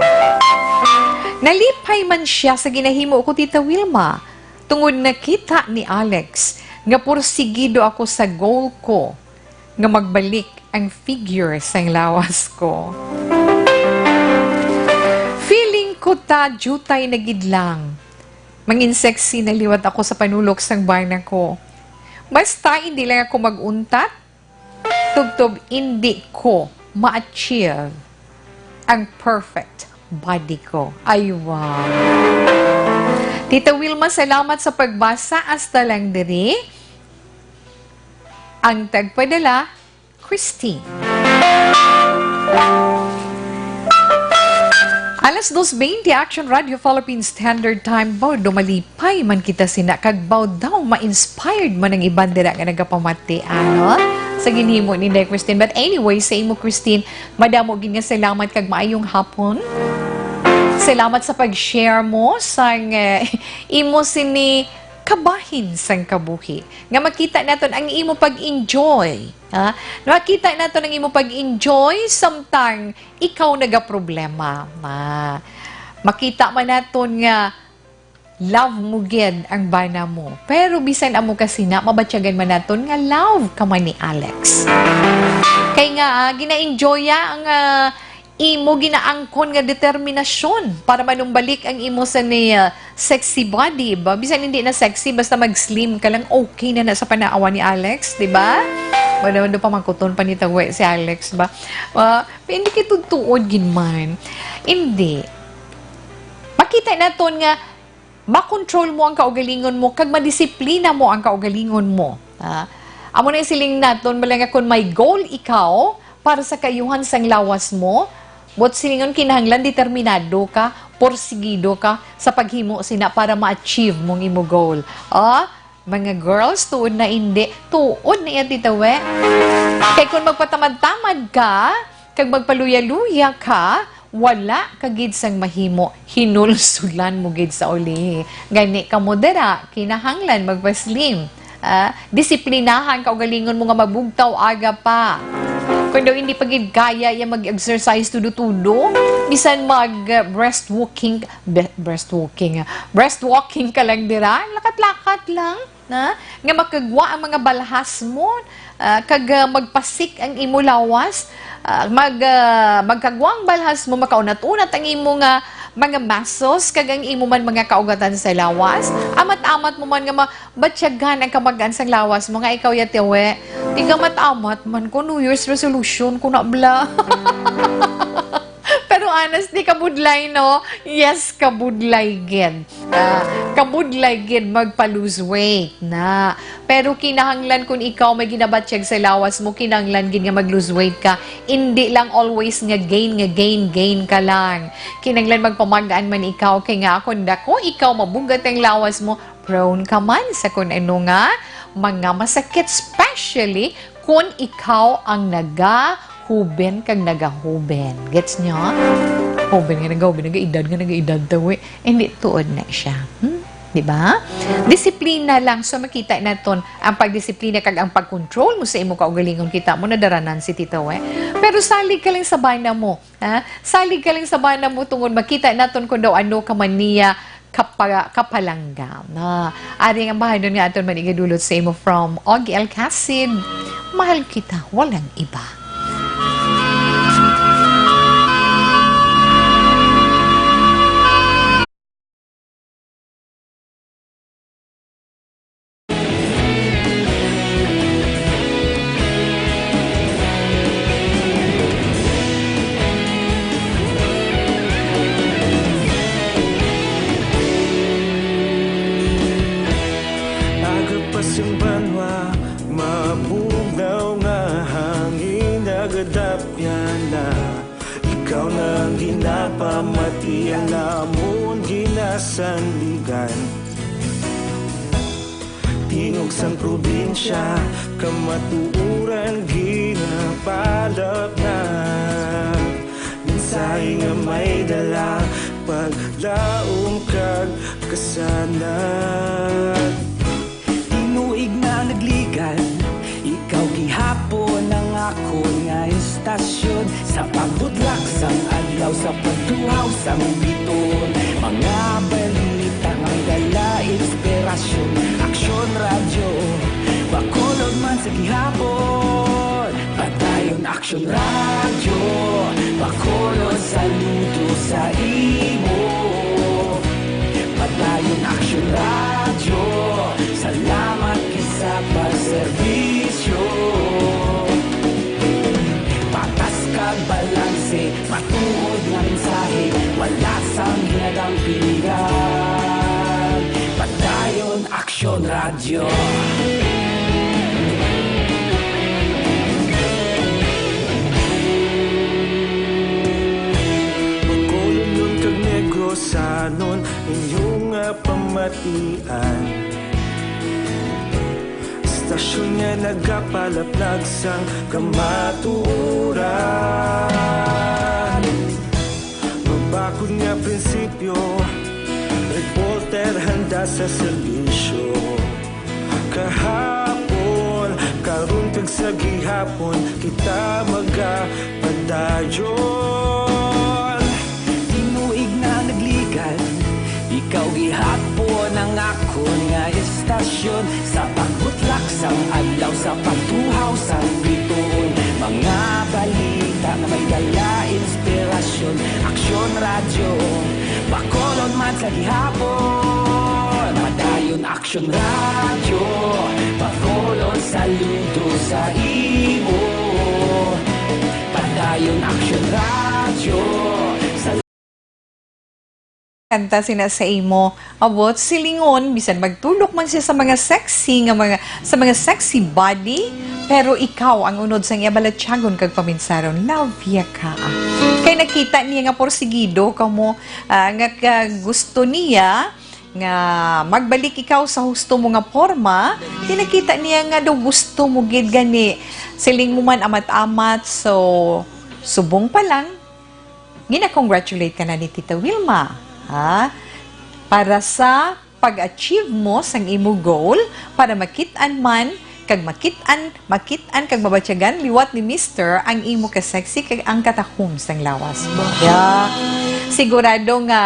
Nalipay man siya sa ginahimo ko, Tita Wilma, tungod nakita ni Alex nga porsigido ako sa goal ko nga magbalik ang figure sang lawas ko. Feeling ko ta, jutay na gid lang. Mangin sexy na liwat ako sa panulok sang bana ko. Basta hindi lang ako mag-untat, tubtob hindi ko ma-achieve ang perfect body ko. Ay, wow. Tita Wilma, salamat sa pagbasa. Hasta lang diri. Ang tagpadala, Christine. Alas dos veinte, Action Radio Philippine Standard Time. Baw daw malipay man kita sina, kag baw daw ma-inspired man ang iban dira nga nagapamati, ano? Sa ginhimo ni Inday Christine. But anyway, sa imo, Christine, madamo gid nga salamat kag maayong hapon. Salamat sa pag-share mo sang, eh, imo sini kabahin sang kabuhi. Nga makita naton ang imo pag-enjoy. Ha? Makita naton ang imo pag-enjoy samtang ikaw nagaproblema. Ah, makita man naton nga love mo gid ang bana mo. Pero bisan amo ka sina, mabatyagan man naton nga love ka man ni Alex. Kay nga, ah, gina-enjoy ang, ah, imo ginaangkon nga determinasyon para manumbalik ang imo sa ni, ah, sexy body ba? Bisan hindi na sexy, basta mag-slim ka lang, okay na na sa panaawa ni Alex, di ba? Wala man daw pamangkuton pa ni Tawe si Alex ba? Ah, hindi kay tuod gid man. Hindi. Makita naton nga makontrol mo ang kaugalingon mo kag madisiplina mo ang kaugalingon mo. Ah, amo na yung siling naton, bala nga kung may goal ikaw para sa kaayuhan sang lawas mo, buot silingon kinahanglan determinado ka, porsigido ka sa paghimo sina para ma-achieve mong imo goal. Ah, mga girls, tuod na indi, tuod na iya, Tita We. Kay kung magpatamad-tamad ka, kag magpaluya-luya ka, wala ka gid sang mahimo, hinulsulan mo gid sa uli. Gani kamo dira, kinahanglan magpa-slim. Ah, disiplinahan kaugalingon mo nga mabugtaw aga pa. Kung daw hindi pa gid kaya ya mag-exercise tudo-tudo, bisan mag, ah, breast walking, be-, breast walking, ah, breast walking ka lang dira, lakat-lakat lang. Na, nga makagwa ang mga balhas mo, ah, kag, ah, magpasik ang imo lawas, ah, mag, ah, magkagwa ang balhas mo, makaunat-unat ang imo nga mga muscles, kag ang imo man mga kaugatan sa lawas. Amat-amat mo man nga mabatyagan ang kamag-an sang lawas mo, nga ikaw ya, Tiwe. Tigamat-amat man ko, New Year's resolution ko na, bla. Pero honestly, kabudlay, no? Yes, kabudlay gid. Ah, kabudlay gid magpa-lose weight na. Pero kinahanglan, kung ikaw may ginabatyag sa lawas mo, kinahanglan gid nga mag-lose weight ka. Indi lang always nga gain, nga gain, gain ka lang. Kinahanglan magpamag-an man ikaw, kay nga kung dako ikaw, mabugat ang lawas mo, prone ka man sa kung ano nga mga masakit, especially kung ikaw ang nagahuben kag nagahuben. Gets nyo? Huben nga nagahuben, nagaedad nga nagaedad daw eh. Hindi, tuod na siya. Hmm? Di ba? Disiplina lang. So, makita naton ang pagdisiplina kag ang pag-control mo sa imo kaugalingon. Kita mo, nadaranan si Tito, eh. Pero salig ka lang sa bana mo. Ha? Salig ka lang sa bana mo tungod makita naton kung daw ano ka man niya kapa-, kapalangga. Na, ari ang bahadon nga aton man igadulot sa imo from Og Alcacid. Mahal kita, walang iba. Aga pa sing banwa, mabugnaw nga hangin nagadapyan na. Ikaw na ang ginapamati, ang amon ginasandigan. Tingog sang probinsya, kamatuoran ginapalapnag. Mensahe nga may dala, paglaom kag kasanag. Tinuig na nagligan, ikaw gihapon ang akon nga istasyon. Sa pagbudlak sang adlaw, sa pagtuhaw sang biton, mga balita nga may dala inspirasyon. Aksyon Radyo, Bacolod man sa gihapon. Padayon Aksyon Radyo, Bacolod, saludo sa imo. Padayon Aksyon Radyo, salamat gid sa pagserbisyo. Patas kag balanse, matuod nga mensahe, wala sang ginadampigan. Padayon Aksyon Radyo. Bacolodnon kag Negrosanon, inyo nga pamatian. Istasyon nga nagapalaplag sang kamatuoran. Mabakod nga prinsipyo, reporter handa sa serbisyo. Kahapon, karon kag sa gihapon, kita magapadayon. Tinuig na nagligan, ikaw gihapon ang akon nga istasyon. Sa pagbutlak sang adlaw, sa pagtuhaw sang bituon, mga balita nga may dala inspirasyon. Aksyon Radyo, Bacolod man sa gihapon. Padayon Aksyon Radyo, Bacolod, saludo sa imo. Padayon Aksyon Radyo, sa kanta sina sa imo. Abot, silingon, bisan magtulok man siya sa mga sexy nga mga, sa mga sexy body, pero ikaw ang unod sang iya balatyagon kag paminsaron. Love ya ka. Kay nakita niya nga porsigido kamo, ah, nga ka-, gusto niya nga magbalik ikaw sa husto mo nga porma, di nakita niya nga daw gusto mo gid gani. Siling mo man amat-amat, so subong pa lang, gina-congratulate ka na ni Tita Wilma, ha? Para sa pag-achieve mo sang imo goal, para makit-an man, kag makit-an, makit-an kag mabatyagan liwat ni Mister ang imo ka-sexy kag ang katahom sang lawas mo. Yeah. Sigurado nga,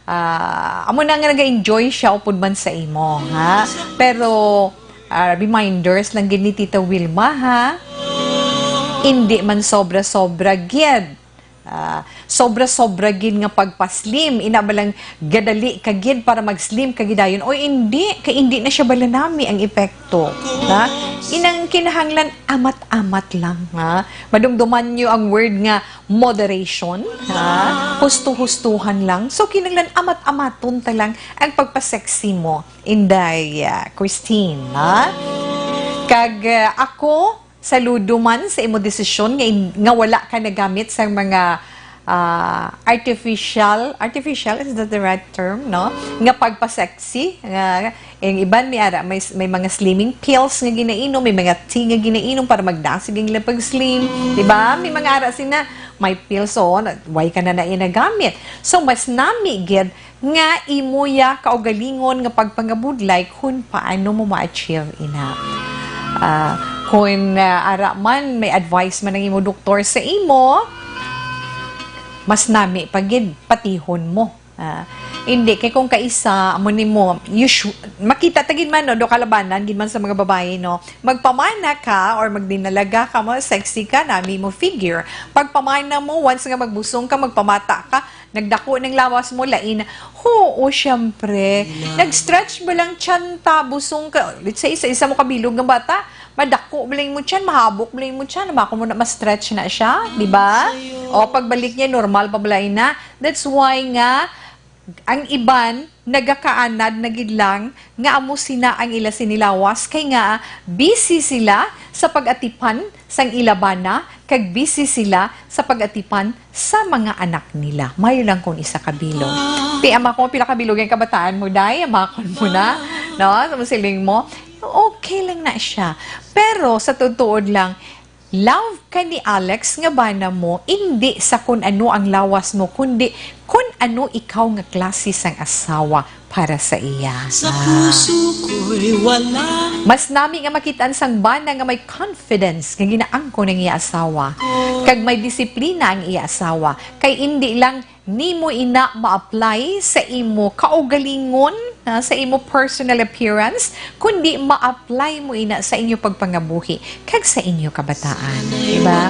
ah, amo na nga naga-enjoy siya upod man sa imo, ha? Pero, ah, reminders lang gid ni Tita Wilma, ha? Indi man sobra-sobra gid. Ah, sobra-sobra gid nga pagpa-slim. Ina ba lang gadali ka gid para mag-slim ka gid dayon? O indi, kay indi na siya bala nami ang epekto. Na? Inang kinahanglan amat-amat lang, ha? Madumduman niyo ang word nga moderation, ha? Husto-hustuhan lang. So, kinahanglan amat-amaton ta lang ang pagpa-sexy mo, Inday, ah, Christine, ha? Kag, ah, ako, saludo man sa imo desisyon nga in-, nga wala ka nagamit sa mga, ah, artificial, artificial, is that the right term, no? Nga pagpa-sexy, nga, ang iban may ara, may, may mga slimming pills nga ginainom, may mga tea nga ginainom para magdasig ang ilang pag-slim, di ba? May mga ara sina, may pills, oh, na, why ka na na nagamit? So, mas nami gid nga imo ya kaugalingon nga pagpangabudlay kun paano mo ma-achieve ina. Ah, kun, ah, ara man, may advice man ang imo doktor sa imo, mas nami pa gid patihon mo. Ah, Hindi, kay kung kaisa, amo nimo, usu-, makita ta gid man, no, do kalabanan gid man sa mga babayi, no? Magpamana ka or magdinalaga ka mo, sexy ka, nami mo figure. Pagpamana mo, once nga magbusong ka, magpamata ka, nagdako ning lawas mo, lain. Oo, syempre. Nag-stretch ba lang tiyan ta, busong ka? Let's say, isa-isa mo kabilog nga bata, madako ba lang mo tiyan, mahabok ba lang mo tiyan, bako mo na ma-stretch na siya, di ba? O, pagbalik niya, normal pa ba lang na? That's why nga, ang iban nagakaanad na gid lang nga amo sina ang ila sinilawas, kay nga busy sila sa pag-atipan sang ila bana, kag busy sila sa pag-atipan sa mga anak nila. Mayo lang kung isa ka bilog. Ti, ama ko, pila ka bilog ang kabataan mo, day? Amakon mo na. No? Sa siling mo, okay lang na siya. Pero sa tuod lang, love ka ni Alex nga bana mo, indi sa kun ano ang lawas mo, kundi kun ano ikaw nga klase sang asawa para sa iya. Sa Ah. puso ko'y wala. Mas nami nga makitaan sang bana nga may confidence nga ginaangkon ang iya asawa, kag may disiplina ang iya asawa, kay indi lang nimo ina ma-apply sa imo kaugalingon, ha, sa imo personal appearance, kundi ma-apply mo ina sa inyo pagpangabuhi kag sa inyo kabataan, di ba?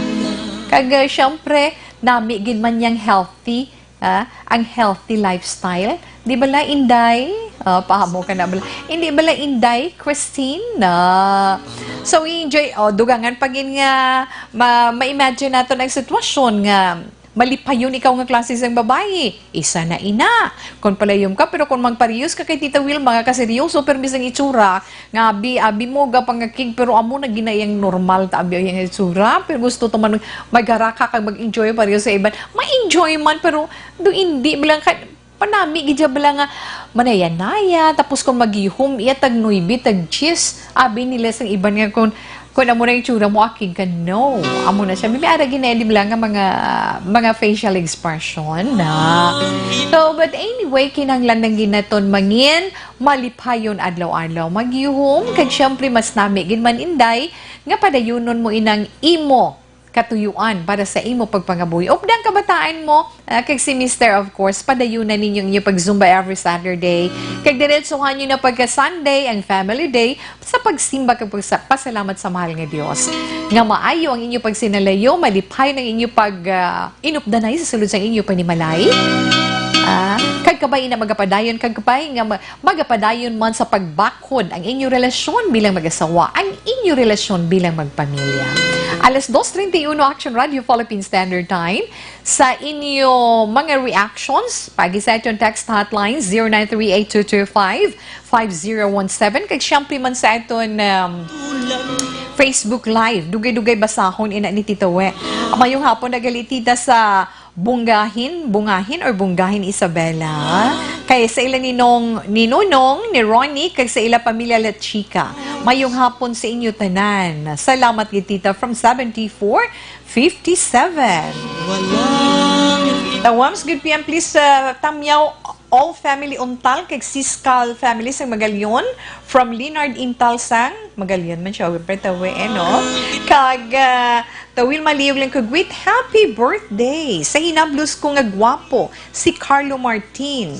Kag, uh, syempre, nami gid man yang healthy, ha, ang healthy lifestyle. Di ba la, Inday? Uh, pahamo ka na bala. Hindi bala, Inday, Christine? Na. So, enjoy. Oh, dugangan pa gid nga ma- ma-imagine nato ang sitwasyon nga malipayon ikaw nga klase sang babayi. Isa na ina. Kon palayom ka, pero kon magparehiyos ka kay Tita Wilma nga kaseryoso, pero bisan itsura, nga abi, abi mo, ga pangakig, pero amo na ginayang normal ta, abi, ang itsura, pero gusto to man magharaka kag mag-enjoy pareho sa iban. Ma-enjoy man, pero do hindi bilang ka, panami gid siya bala nga manayanaya, tapos kung maghihom iya tag nuebe, tag diyes, abi nila sang iban nga kung, kung amo na yung tsura mo, akig ka, no. Amo na siya. May ara ginaili bala nga mga, mga facial expression na. So, but anyway, kinahanglan lang ginaton mangin, malipayon adlaw-adlaw. Maghihom, kag syempre, mas nami gid man, Inday, nga padayunon mo inang imo katuyuan para sa imo pagpangabuhi. Updang kabataan mo, ah, kag si Mister, of course, padayunan ninyo inyo pag-Zumba every Saturday. Kag diretsuhan nyo na pagka Sunday ang Family Day sa pagsimba kag pagsa-, pasalamat sa mahal nga Dios. Nga maayo ang inyo pagsinalayo, malipayon ang inyo pag, ah, inupdanay sa sulod sang inyo panimalay. Ah, kag kabay na magapadayon, kag kabay nga ma-, magapadayon man sa pagbakhod ang inyo relasyon bilang mag-asawa, ang inyo relasyon bilang magpamilya. Alas dos treinta y uno, Action Radio Philippine Standard Time. Sa inyo mga reactions, pagi sa aton text hotline, zero nine three eight two two five five zero one seven, kag siyempre man sa aton, um, Facebook Live. Dugay-dugay basahon ina ni Tita We. Mayong hapon na gali, Tita, sa Bungahin, Bungahin or Bungahin Isabela. Kay sa ila ni Nong, ni Nonong, ni Ronnie, kag sa ila pamilya La Chica. Mayong hapon sa inyo tanan. Salamat gid, Tita, from seventy-four fifty-seven. Tawams, good P M, please, uh, Tamyaw, all family Untal, kag Siskal family sa Magalion, from Leonard Intal sang Magalion man siya, siyempre, Tawe, eh, no? Kag, uh, Tawil Maliyog lang kag greet, happy birthday sa hinablos ko nga gwapo, si Carlo Martin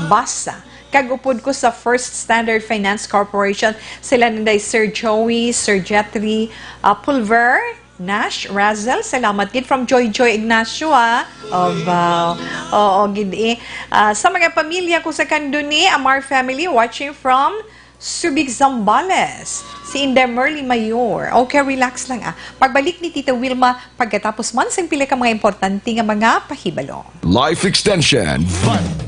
Basa. Kag upod ko sa First Standard Finance Corporation, sila nanday Sir Joey, Sir Jetri, uh, Pulver, Nash, Razel, salamat gid from Joy Joy Ignacio, ah. Oh, wow. Oo, gid eh. Ah, sa mga pamilya ko sa Candoni, Amar family watching from Subic, Zambales. Si Inday Merly Mayor. Okay, relax lang, ah. Pagbalik ni Tita Wilma, pagkatapos man sang pila ka mga importante nga mga pahibalo. Life Extension Fund.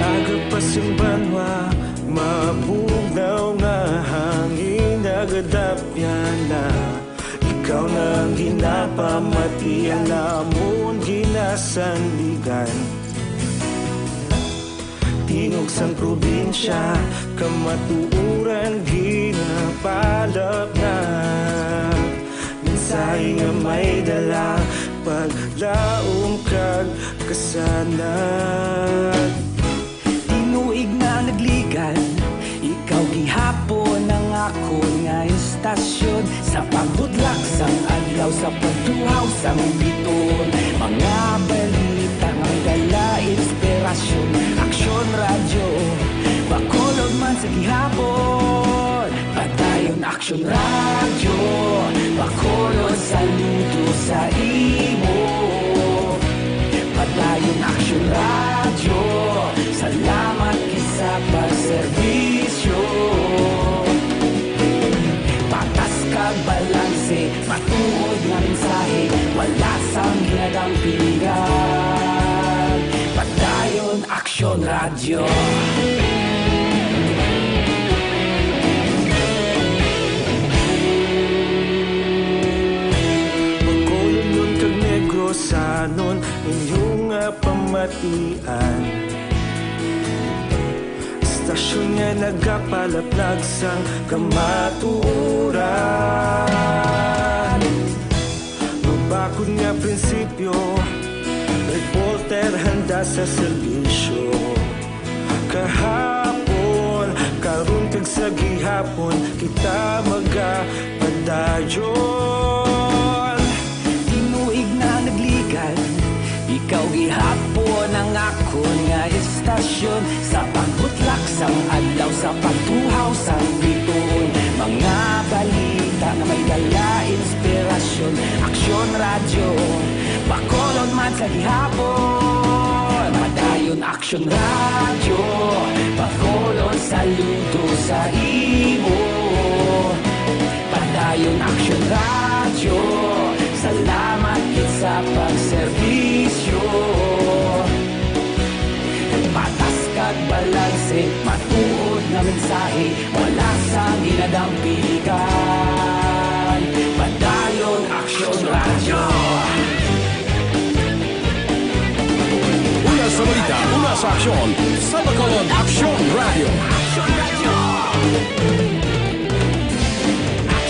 Agapas ang banwa, mabugnaw nga hangin, nagadapyan na. Ikaw na ang ginapamati, ang amon ginasandigan. Tingog sang probinsya, kamatuoran ginapalapnag. Mensahe nga may dala, paglaom Kasanag. Tinuig na nagligad, ikaw gihapon ang akon nga istasyon. Sa pagbutlak sang adlaw, sa pagtuhaw sang biton, mga balita nga may dala inspirasyon. Aksyon Radyo Bacolod man sa gihapon. Padayon Aksyon Radyo Bacolod, saludo sa imo. Padayon Aksyon Radyo, salamat gid sa pagserbisyo. Patas kag balanse, matuod nga mensahe, wala sang ginadampigan. Padayon Aksyon Radyo. Bacolodnon kag Negrosanon, inyo nga pamatian. Istasyon nga nagapalaplag sang kamatuoran. Mabakod nga prinsipyo, reporter handa sa serbisyo. Kahapon, karon kag sa gihapon, kita magapadayon. Tinuig na nagligad, ikaw gihapon ang akon nga istasyon. Sa pagbutlak sang adlaw, sa pagtuhaw sang bituon, mga balita nga may dala inspirasyon. Aksyon Radyo Bacolod man sa gihapon. Padayon Aksyon Radyo Bacolod, saludo sa imo. Padayon Aksyon Radyo, salamat gid sa pagserbisyo. Patas kag balanse, matuod nga mensahe, wala sang ginadampigan. Padayon Aksyon Radyo. Una sa balita, una sa aksyon, sa Bacolod Aksyon Radyo.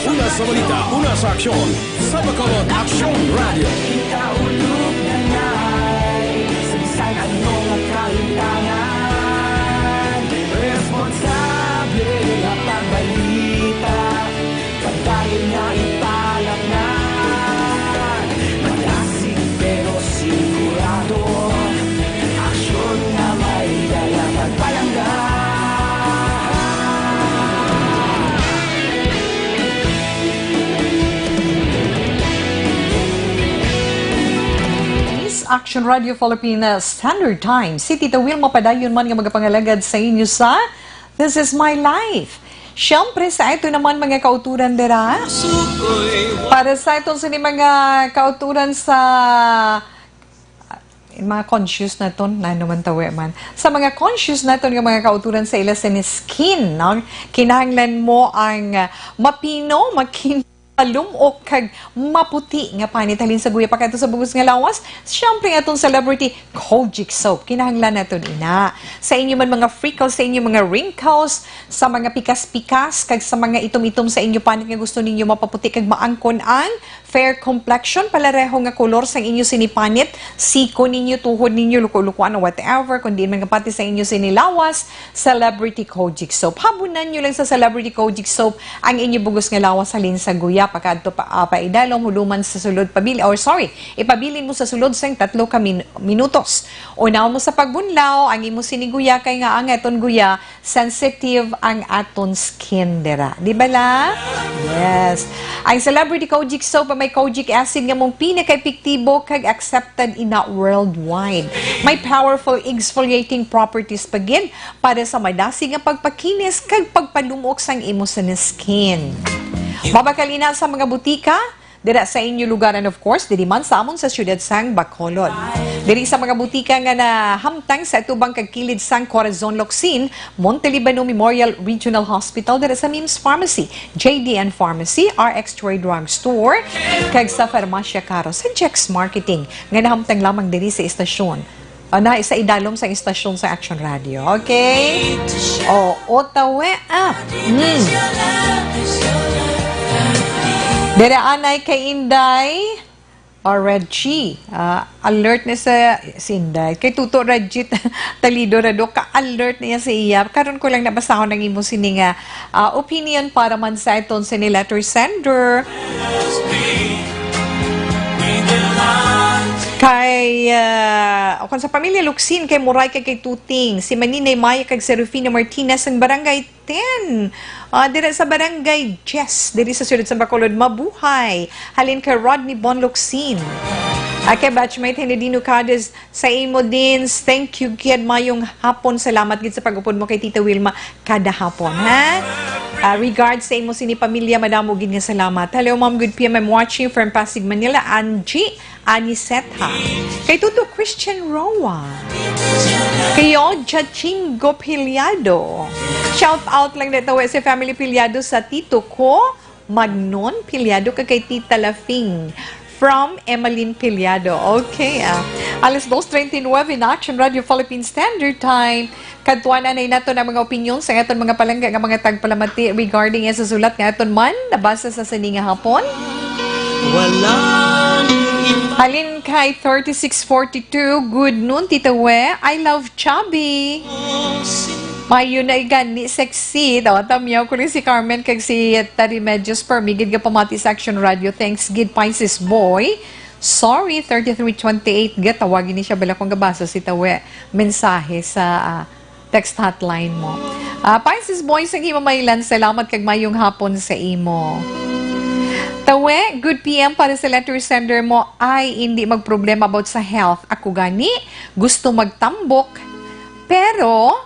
Una sa balita, una sa aksyon, sa Bacolod Aksyon Radyo. Kita ulog na nay, sa bisan ano nga kalimtangan, responsable nga pagbalita. Pagdayon nga ipalamnan, madasig pero sigurado. Aksyon nga may dala pagpalangga. This Action Radio Philippines Standard Time. Si Tita Wilma padayon man nga magapangalagad sa inyo sa This Is My Life. Siyempre, sa ato naman mga kauturan dira. Para sa aton sini mga kauturan sa, ah, mga conscious naton, na naman tawe man. Sa mga conscious naton nga mga kauturan sa ila sini skin, no? Kinahanglan mo ang, ah, mapino, makin-, malum-ok kag maputi nga panit halin sa guya pakadto sa bug-os nga lawas. Siyempre, atong celebrity Kojic soap. Kinahanglan naton ina. Sa inyo man mga freckles, sa inyo mga wrinkles, sa mga pikas-pikas, kag sa mga itom-itom sa inyo panit nga gusto ninyo mapaputi kag maangkon ang fair complexion, palareho nga kolor sang inyo sini panit, siko ninyo, tuhod ninyo, luko-lukoan o whatever, kung diin man nga pati sa inyo sini lawas, Celebrity Kojic soap. Habunan nyo lang sa Celebrity Kojic soap ang inyo bug-os nga lawas halin sa guya pakadto pa, ah, paidalom, huluman sa sulod pabili, or sorry, ipabilin mo sa sulod sang tatlo ka min-, minutos. Unaw mo sa pagbunlaw ang imo sini guya, kay nga ang aton guya, sensitive ang aton skin dira. Di ba la? Yes. Ang Celebrity Kojic soap may kojic acid nga mong pinaka-epektibo kag accepted ina worldwide. May powerful exfoliating properties pa gid para sa madasig nga pagpakinis kag pagpalumok sang imo sini skin. Mabakal ina sa mga butika, dira sa inyo lugar, and of course, diri man sa amon sa siyudad sang Bacolod. Diri sa mga butika nga nahamtang sa atubang kag kilid sang Corazon Locsin, Montelibano Memorial Regional Hospital, dira sa Mims Pharmacy, J D N Pharmacy, R X Troy Drug Store, kag sa Farmacia Caro sa Jex Marketing, nga nahamtang lamang diri sa istasyon. Ah, na sa idalom sa istasyon sa Action Radio. Okay? O, otawe, ah. Mm. Dere anay kay Inday. Or Reggie, ah, alert na sa sinday. Kay Tuto Reggie Talido ra do, ka-alert niya sa iya. Karon ko lang nabasahon ang imo sini nga, ah, opinion para man sa aton sini letter sender. Kay, ah, o kung sa pamilya Luksin, kay Muray, kay, kay Tuting, si Maninay Maya, kag si Rufina Martinez, ang barangay ten. Ah, dira sa Barangay Jess, diri sa siyudad sa Bacolod, mabuhay. Halin kay Rodney Bon Locsin. Ah, kay batchmate Henedino Cadiz, sa imo din, thank you, kid mayong hapon. Salamat gid sa pag-upod mo kay Tita Wilma kada hapon, ha? Ah, regards sa imo sini pamilya, madamo gid nga salamat. Hello, Ma'am. Good P M. I'm watching from Pasig, Manila. Angie Aniceta. Kay Tuto Christian Roa. Kay Oja Chingo Piliado. Shout out lang dito sa family Piliado sa tito ko, Magnon Piliado, kag kay Tita Lafing. From Emeline Piliado. Okay, ah. Alas dos treinta y nueve in Action Radio Philippine Standard Time. Kadtuan anay nato ang mga opinyon sa aton mga palangga nga mga tagpalamati regarding sa sulat nga aton man nabasa sa sini nga hapon. Walang im- Halin kay thirty-six forty-two, "Good noon, Tita We. I love Chubby." Mayo na gani sexy. Daw, tamyaw ko rin si Carmen kag si Tari Remedios, permi gid nga pamati sa Action Radio. Thanks gid, Pisces Boy. Sorry, thirty-three twenty-eight. Gatawag ni siya bala kung gabasa si Tawe mensahe sa, ah, text hotline mo. Ah, Pisces Boy, sa Himamaylan, salamat kag mayong hapon sa imo. Tawe, good P M para sa letter sender mo. Ay, hindi magproblema about sa health. Ako gani, gusto magtambok, pero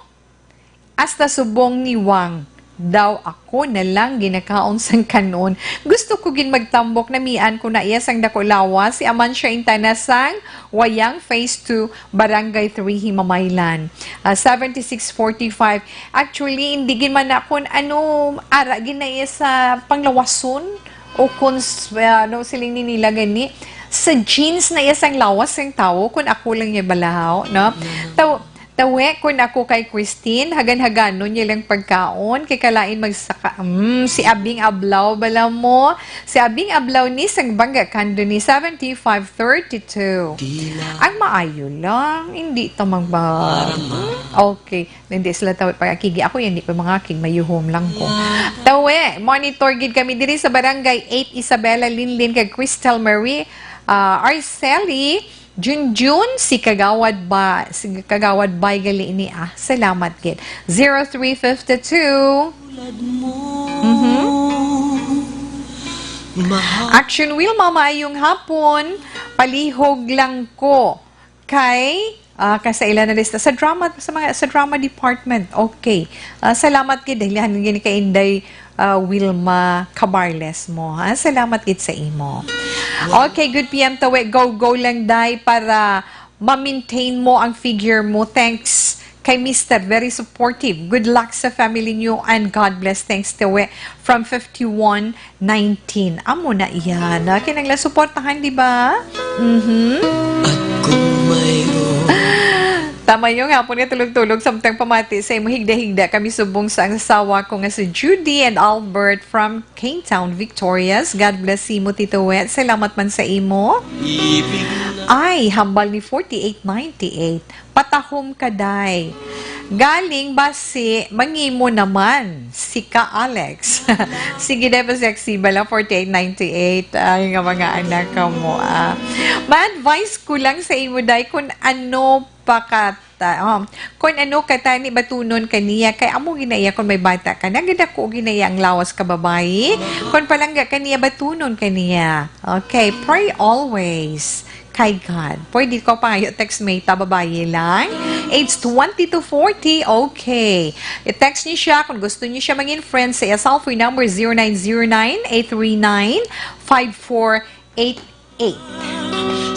hasta subong ni Wang daw ako na lang ginakaon sang kanon. Gusto ko gid magtambok, namian ko na iya sang dako lawas, si Amancia Intana sang Wayang Phase two, Barangay three, Himamaylan. Ah, seventy-six forty-five. Actually, hindi gid man ako, ano, ara gid na iya sa panglawason o kung s-, ano, siling ni nila gani, sa genes na iya sang lawas sang tawo, kung ako lang niya balahaw, no? Mm. Taw-, Tawe, kun ako kay Christine, hagan-haganon niya lang pagkaon, kay kalain magsaka, mm, si Abing Ablaw bala mo. Si Abing Ablaw ni sang Bangga Kando ni seventy-five thirty-two. Di lang. Ang maayo lang, hindi ta magba-, para ma- Hmm? Okay. Hindi sila tawit pag-akigi. Ako yan, di pa mga aking mayuhom lang ko. Yeah. Tawe, monitor gid kami diri sa Barangay eight, Isabela Linlin, kag Crystal Marie, ah, Arceli, Junjun, si Kagawad ba, si Kagawad Bay gali ni, ah. Salamat gid. Zero three fifty-two. Mhm. Action Wilma, maayong hapon. Palihog lang ko kay, ah, ka sa ila na lista sa drama, sa mga, sa drama department. Okay. Ah, salamat gid dahil han gini kay Inday ah, Wilma Cabarles mo, ha? Salamat gid sa imo. Okay, good P M Tawe. Go, go lang, day, para ma-maintain mo ang figure mo. Thanks kay Mister Very supportive. Good luck sa family niyo and God bless. Thanks, Tawe. From fifty-one nineteen. Amo na iyan. Ah, kinanglan suportahan, di ba? Mhm. At kung mayroon Tama yung hapon nga tulog-tulog, samtang pamati sa imo higda-higda kami subong sa ang asawa ko nga si Judy and Albert from Cane Town, Victorias. God bless imo, Tito Wet. Salamat man sa imo. Ay, hambal ni forty-eight ninety-eight. Patahom ka, day. Galing ba si Mangimo naman? Si ka, Alex. Sige, day, ba sexy bala, forty-eight ninety-eight. Ay, nga mga anak ka mo, ah. Ma-advise ko lang sa imo, day, kung ano pa ka ta-, um, kung ano ka tani batunon kaniya, kay amo ginaiya kung may bata ka, nagadako ginaiya ang lawas ka babayi. Kung palangga kaniya, batunon kaniya. Okay, pray always kay God. Pwede ko pangayo text mate, babayi lang. Age twenty to forty, okay. I-text niyo siya kung gusto niyo siya mangin friend sa iya cellphone number zero nine zero nine, eight three nine, five four eight eight.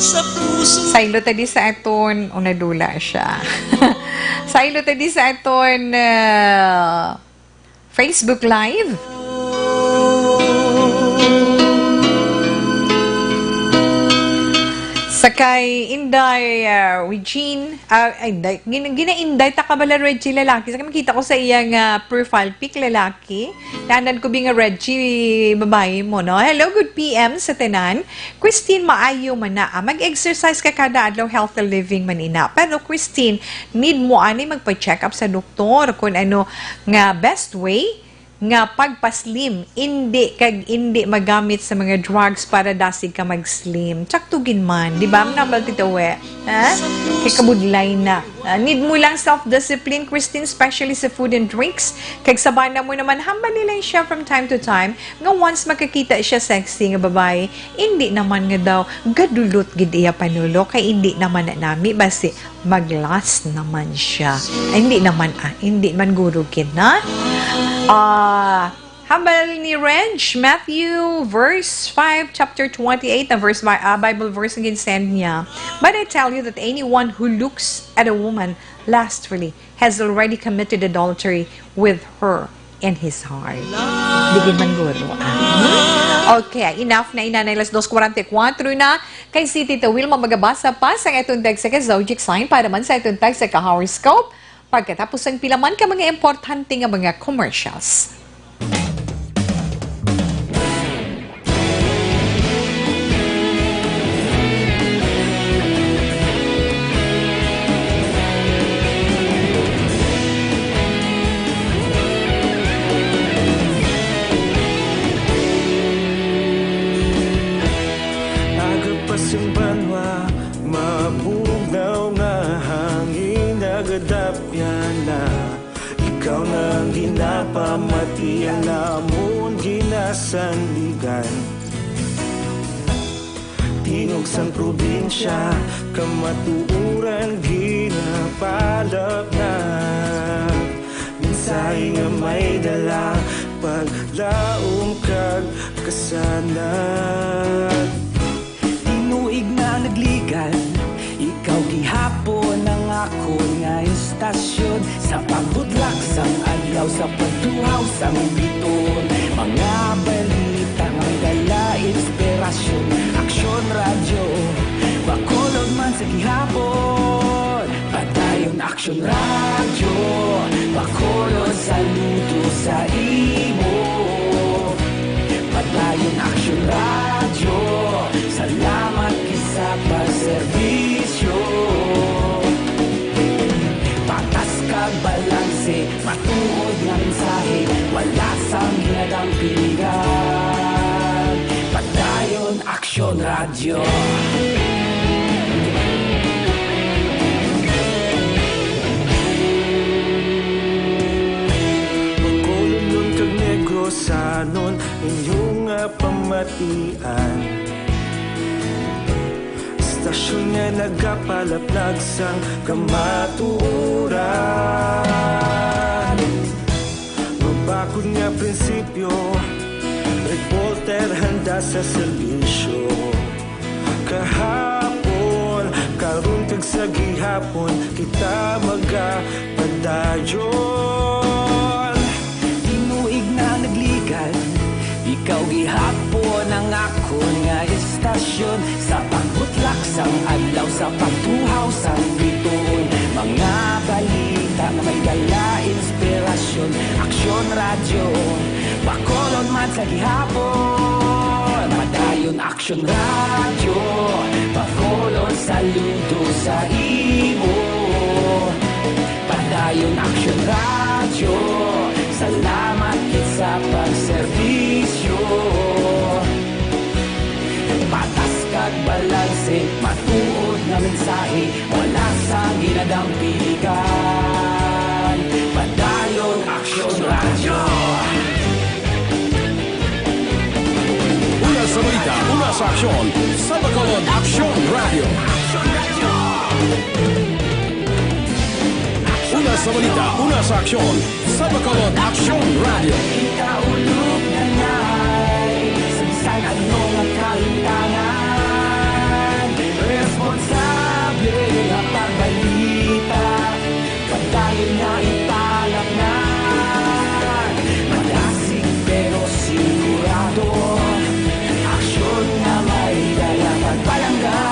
Sa puso. Saylo ta di sa aton, o nadula siya. Saylo ta di sa aton, ah, Facebook Live. Sa kay Inday, ah, Regine, ah, ay, Inday, gina-, gina-Inday ta ka bala, Reggie, lalaki. Sa makita ko sa iya nga profile pic, lalaki. Naanad ko bi nga Reggie, babayi mo, no? Hello, good P M sa tanan. Christine, maayo man na, ah. Mag-exercise ka kada adlaw, healthy living man ina. Pero, Christine, need mo ani magpa-check up sa doktor kung ano nga best way nga pagpa-slim, indi kag indi magamit sa mga drugs para dasig ka mag-slim. Tsakto gid man, di ba? Manambal, Tita We? Ha? Kay kabudlay na. Ah, need mo lang self-discipline, Christine, especially sa food and drinks. Kag sa bana mo naman, hambal nila siya from time to time nga once makakita siya sexy nga babae, indi naman nga daw gadulot gid iya panulo, kay indi naman na nami basi mag-last naman siya. Ay, hindi naman, ah, hindi man guro gid na. Ah, hambal ni Reg, Matthew verse five, chapter twenty-eight, na verse, Bi-, ah, Bible verse ang ginsend niya. "But I tell you that anyone who looks at a woman lustfully has already committed adultery with her in his heart." Di gid man guro, ah. Okay, enough na, inanay, las dos kuwarenta y kuwatro na. Kay si Tita Wilma magabasa pa sa atong text sa ka-zodiac sign para man sa atong text sa ka-horoscope. Pagkatapos ang pila man ka mga importante nga mga commercials. Aga pa sing banwa, mabugnaw nga hangin nagadapyan na. Ikaw na ang ginapamatian namon ginasandigan. Tingog sang probinsya, kamatuoran ginapalapnag. Mensahe nga may dala, paglaom kag kasanag. Tinuig na nagligan, ikaw gihapon ang akon nga istasyon. Sa pagbudlak sang adlaw, sa pagtuhaw sang biton, mga balita nga may dala inspirasyon. Aksyon Radyo, Bacolod man sa gihapon. Padayon Aksyon Radyo, Bacolod, saludo sa imo. Padayon Aksyon Radyo, salamat gid sa pagserbisyo. Patas kag balanse, matuod nga mensahe, wala sang ginadampingan. Padayon Aksyon Radyo. Bacolodnon kag Negrosanon, inyo nga pamatian. Istasyon nga nagapalaplag sang kamatuoran. Mabakod nga prinsipyo, reporter handa sa serbisyo. Kahapon, karon kag sa gihapon, kita magapadayon. Tinuig na nagligan, ikaw gihapon ang akon nga istasyon. Sa pagbutlak sang adlaw, sa pagtuhaw sang bituon, mga balita nga may dala inspirasyon. Aksyon Radyo, Bacolod man sa gihapon. Padayon Aksyon Radyo, Bacolod, saludo sa imo. Padayon Aksyon Radyo, salamat gid sa pagserbisyo. Patas kag balanse, matuod nga mensahe, wala sang ginadampingan. Padayon Aksyon Radyo. Una sa balita, una sa aksyon, sa Bacolod Aksyon Radyo. Una sa balita, una sa aksyon, sa Bacolod Aksyon Radyo. Kita ulog na nay, sa bisan ano nga kalimtangan, responsable nga pagbalita. Padayon na ipalapngan, madasig pero sigurado. Aksyon nga may dala pagpalangga.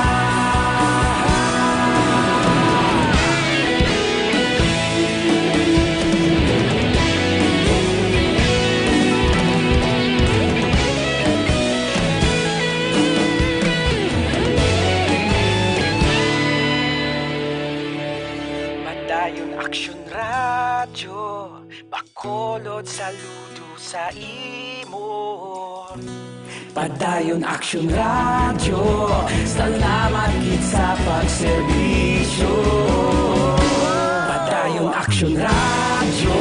Saludo sa imo. Padayon Action Radio, salamat gid sa pagserbisyo. Padayon Action Radio,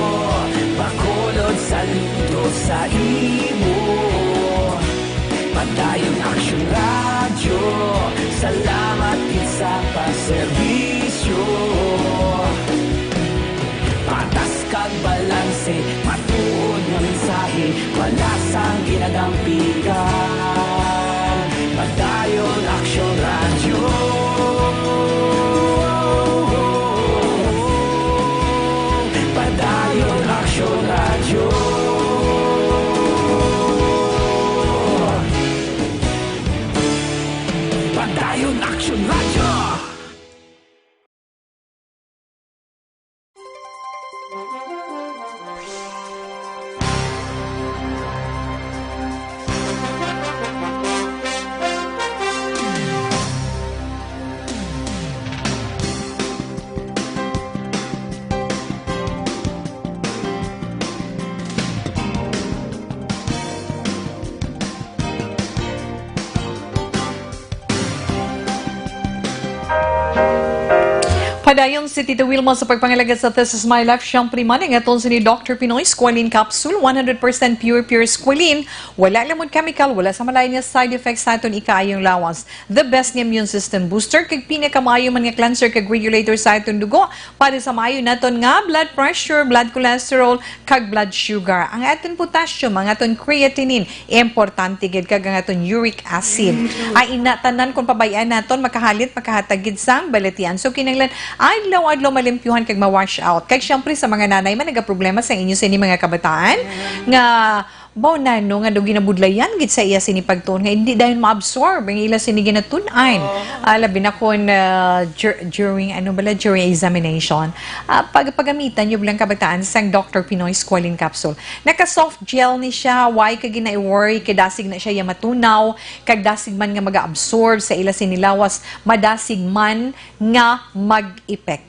Bacolod, saludo sa imo. Padayon Action Radio, salamat gid sa pagserbisyo. Patas kag balanse, matuod nga mensahe, wala sang ginadampigan. Padayon Action Radio. Padayon Action Radio. Padayon Action Radio. Padayon si Tita Wilma sa pagpangalagad sa This Is My Life. Siyempre man, ang aton sini Doctor Pinoy Squalene Capsule, one hundred percent pure, pure squalene. Wala lamon chemical, wala sa malain nga side effects sa aton ikaayong lawas. The best nga immune system booster, kag pinakamaayo man nga cleanser kag regulator sa aton dugo para sa maayo naton nga blood pressure, blood cholesterol, kag blood sugar. Ang aton potassium, ang aton creatinine, importante gid, kag ang aton uric acid. Ay, ina, tanan kung pabay-an naton, makahalit, makahatag gid sang balatian. So, kinahanglan adlaw-adlaw malimpyuhan kag ma-wash out. Kag syempre sa mga nanay man nagaproblema sa inyo sini mga kabataan nga baw nano nga daw ginabudlayan gid sa iya sini pagtuon nga hindi dayon ma-absorb ang ila sini ginatun-an. Ah, labi na kon, ah, dur-, during, ano bala, during examination. Ah, pag-, pagamitan nyo lang kabataan sang Doctor Pinoy Squalene Capsule. Naka-soft gel ni siya, why ka gina-worry, kay dasig na siya ya matunaw, kag dasig man nga mag-absorb sa ila sini lawas, madasig man nga mag-epekto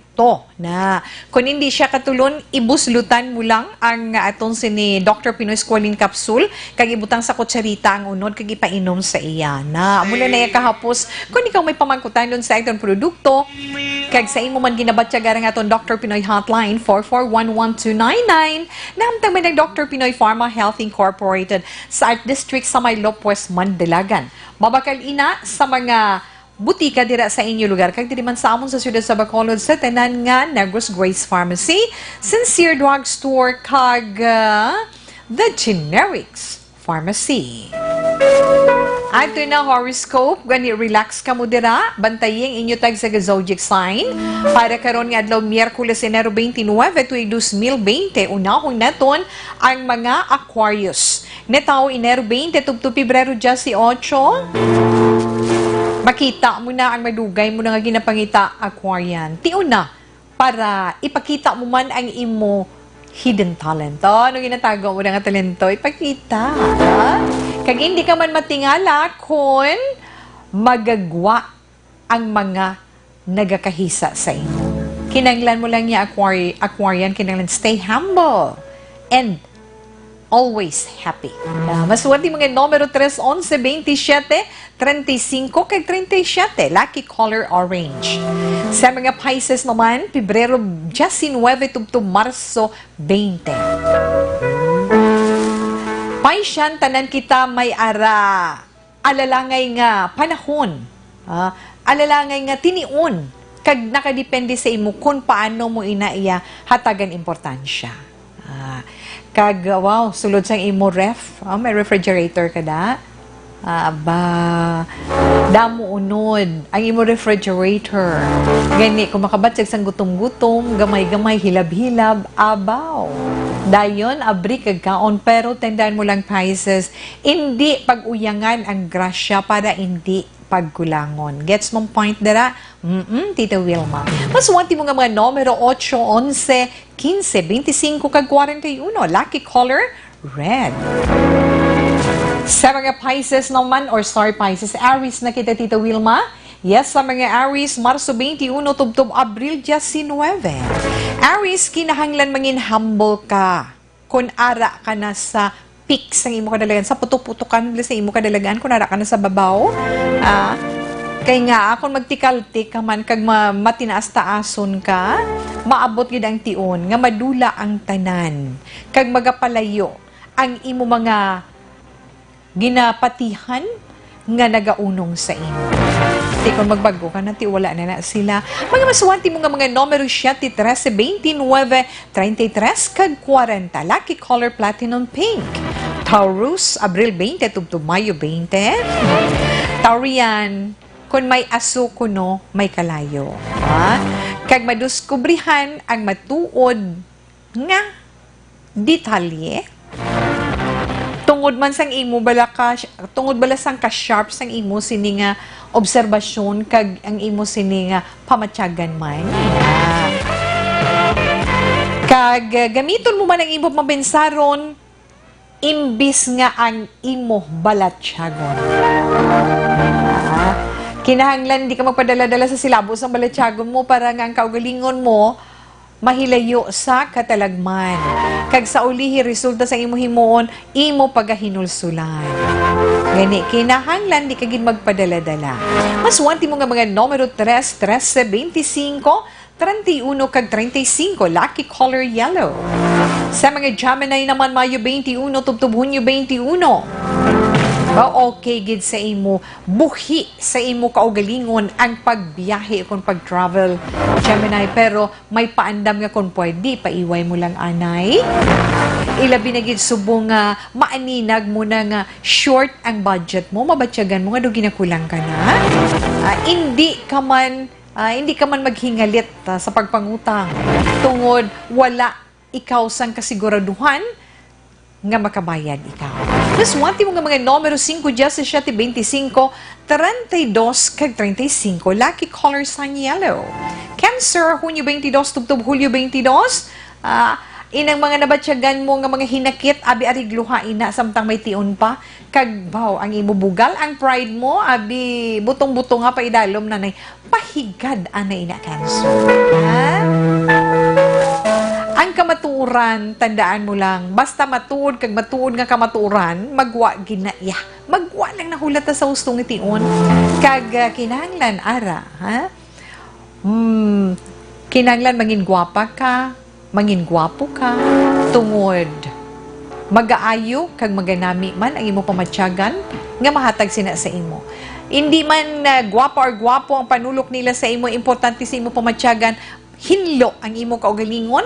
na. Kung hindi siya katulon, ibuslutan mo lang ang aton sini Doctor Pinoy Squalene Capsule, kag ibutang sa kutsarita ang unod, kag ipainom sa iya. Na, amo lang na iya kahapos. Kung ikaw may pamangkutan dun sa aton produkto, kag sa imo man ginabatyag ang aton Doctor Pinoy Hotline, four four one one two nine nine, nahamtang man ang Doctor Pinoy Pharma Health Incorporated sa Art District sa may Lopez, Mandalagan. Mabakal ina sa mga butika dira sa inyo lugar, kag diri man sa amon sa siyudad sa Bacolod, sa tanan nga Negros Grace Pharmacy, Sincere Drug Store, kag, ah, The Generics Pharmacy. Ato na horoscope, gani relax kamo dira. Bantayi ang inyo tagsa ka zodiac sign. Para karon nga adlaw, Miyerkules, Enero twenty-nine, tuig dos mil bente, unahon naton ang mga Aquarius. Natawo Enero twenty tubtob Pebrero diyesotso. Makita mo na ang madugay mo na nga ginapangita, Aquarian. Tion na para ipakita mo man ang imo hidden talent. Oh, ano ginatago mo na nga talento? Ipakita, ha? Kag hindi ka man matingala kon magagwa ang mga nagakahisa sa imo. Kinahanglan mo lang niya, Aquari-, Aquarian, kinahanglan stay humble and always happy. Ah, masuwat ang mga numero tres, onse, veintisiete, treinta y cinco, kag treinta y siete. Lucky color orange. Sa mga Pisces naman, Pebrero diecinuebe tubtob Marso veinte. Piscean, tanan kita may ara alalangay nga panahon, ah, alalangay nga tinion, kag nakadepende sa imo kon paano mo ina iya hatagan importansya. Ah, kag, wow, sulod sang imo ref, ah, may refrigerator ka da? Ah, ba, damo unod ang imo refrigerator. Gani, kung makabatyag sang gutom-gutom, gamay-gamay, hilab-hilab, abaw. Dayon, abri kag kaon, pero tandaan mo lang, Pisces, indi pag-uyangan ang grasya para indi pagkulangon. Gets mong point dira? Mm-mm, Tita Wilma. Masuwat mo nga mga numero, ocho, onse, quince, veinticinco, kag cuarenta y uno. Lucky color, red. Sa mga Pisces naman, or sorry, Pisces, Aries na kita, Tita Wilma. Yes, sa mga Aries, Marso twenty-one tubtob Abril diecinuebe. Aries, kinahanglan mangin humble ka. Kung ara ka na sa peak sang imo kadalagan, sa putok-putokan sa imo kadalagan, kung ara ka na sa babaw, ah, kay nga, kung magtikaltik ka man kag ma-, matinaas-taason ka, maabot gid ang tion nga madula ang tanan, kag magapalayo ang imo mga ginapatihan nga nagaunong sa imo. Ti kon magbag-o ka na, ti wala na na sila. Mga masuwati mo nga mga numero, siyete, trese, bente, nuebe, treinta y tres, kag kwarenta. Lucky color platinum pink. Taurus, Abril bente tubtob Mayo bente. Taurian, kon may aso kuno, may kalayo. Ha? Kag maduskubrihan ang matuod nga detalye. Tungod man sang imo bala ka, tungod bala sang ka-sharp sang imo sini nga obserbasyon kag ang imo sini nga pamatyagan man. Ah. Kag, ah, gamiton mo man ang imo mabensaron imbis nga ang imo balatyagon. Ah. Kinahanglan di ka magpadala-dala sa silabos sang balatyagon mo para nga ang kaugalingon mo mahilayo sa katalagman, kag sa ulihi resulta sa imo himuon, imo pagahinulsulan. Gani, kinahanglan di ka gid magpadala-dala. Masuwati mo nga mga numero tres, trese, bente singko, treinta y uno, kag treinta y cinco, lucky color yellow. Sa mga Gemini naman, Mayo bente uno tubtob Hunyo bente uno. Ba, okay gid sa imo, buhi sa imo kaugalingon ang pagbiyahe kon pag-travel, Gemini, pero may paandam nga kon pwede, paiway mo lang anay. Ilabi na gid subong nga maaninag mo na nga short ang budget mo, mabatyagan mo nga daw ginakulang ka na. Ah, indi ka man, ah, indi ka man maghingalit, ah, sa pagpangutang tungod wala ikaw sang kasiguraduhan nga makabayad ikaw. Plus, wati mo nga mga numero singko, diyes, siyete, bente singko, treinta y dos, kag treinta y cinco. Lucky color sang yellow. Cancer, Hunyo bente dos, tubtob Hulyo bente dos. Ah, inang mga nabatyagan mo nga mga hinakit, abi arigluha ina, samtang may tion pa. Kag, baw, ang imo bugal, ang pride mo, abi, butong-butong nga pa idalom na nay. Pahigad anay na, Cancer. Ha? Ang kamatuoran, tandaan mo lang, basta matuod kag matuod nga kamatuoran, magwa gina-, ya, magwa lang nahulat sa husto nga tion. Kag, ah, kinahanglan, ara, ha? Hmm, kinahanglan mangin gwapa ka, mangin gwapo ka, tungod magaayo kag maganami man ang imo pamatyagan nga mahatag sina sa imo. Indi man, ah, gwapa or gwapo ang panulok nila sa imo, importante sa imo pamatyagan, hinlo ang imo kaugalingon,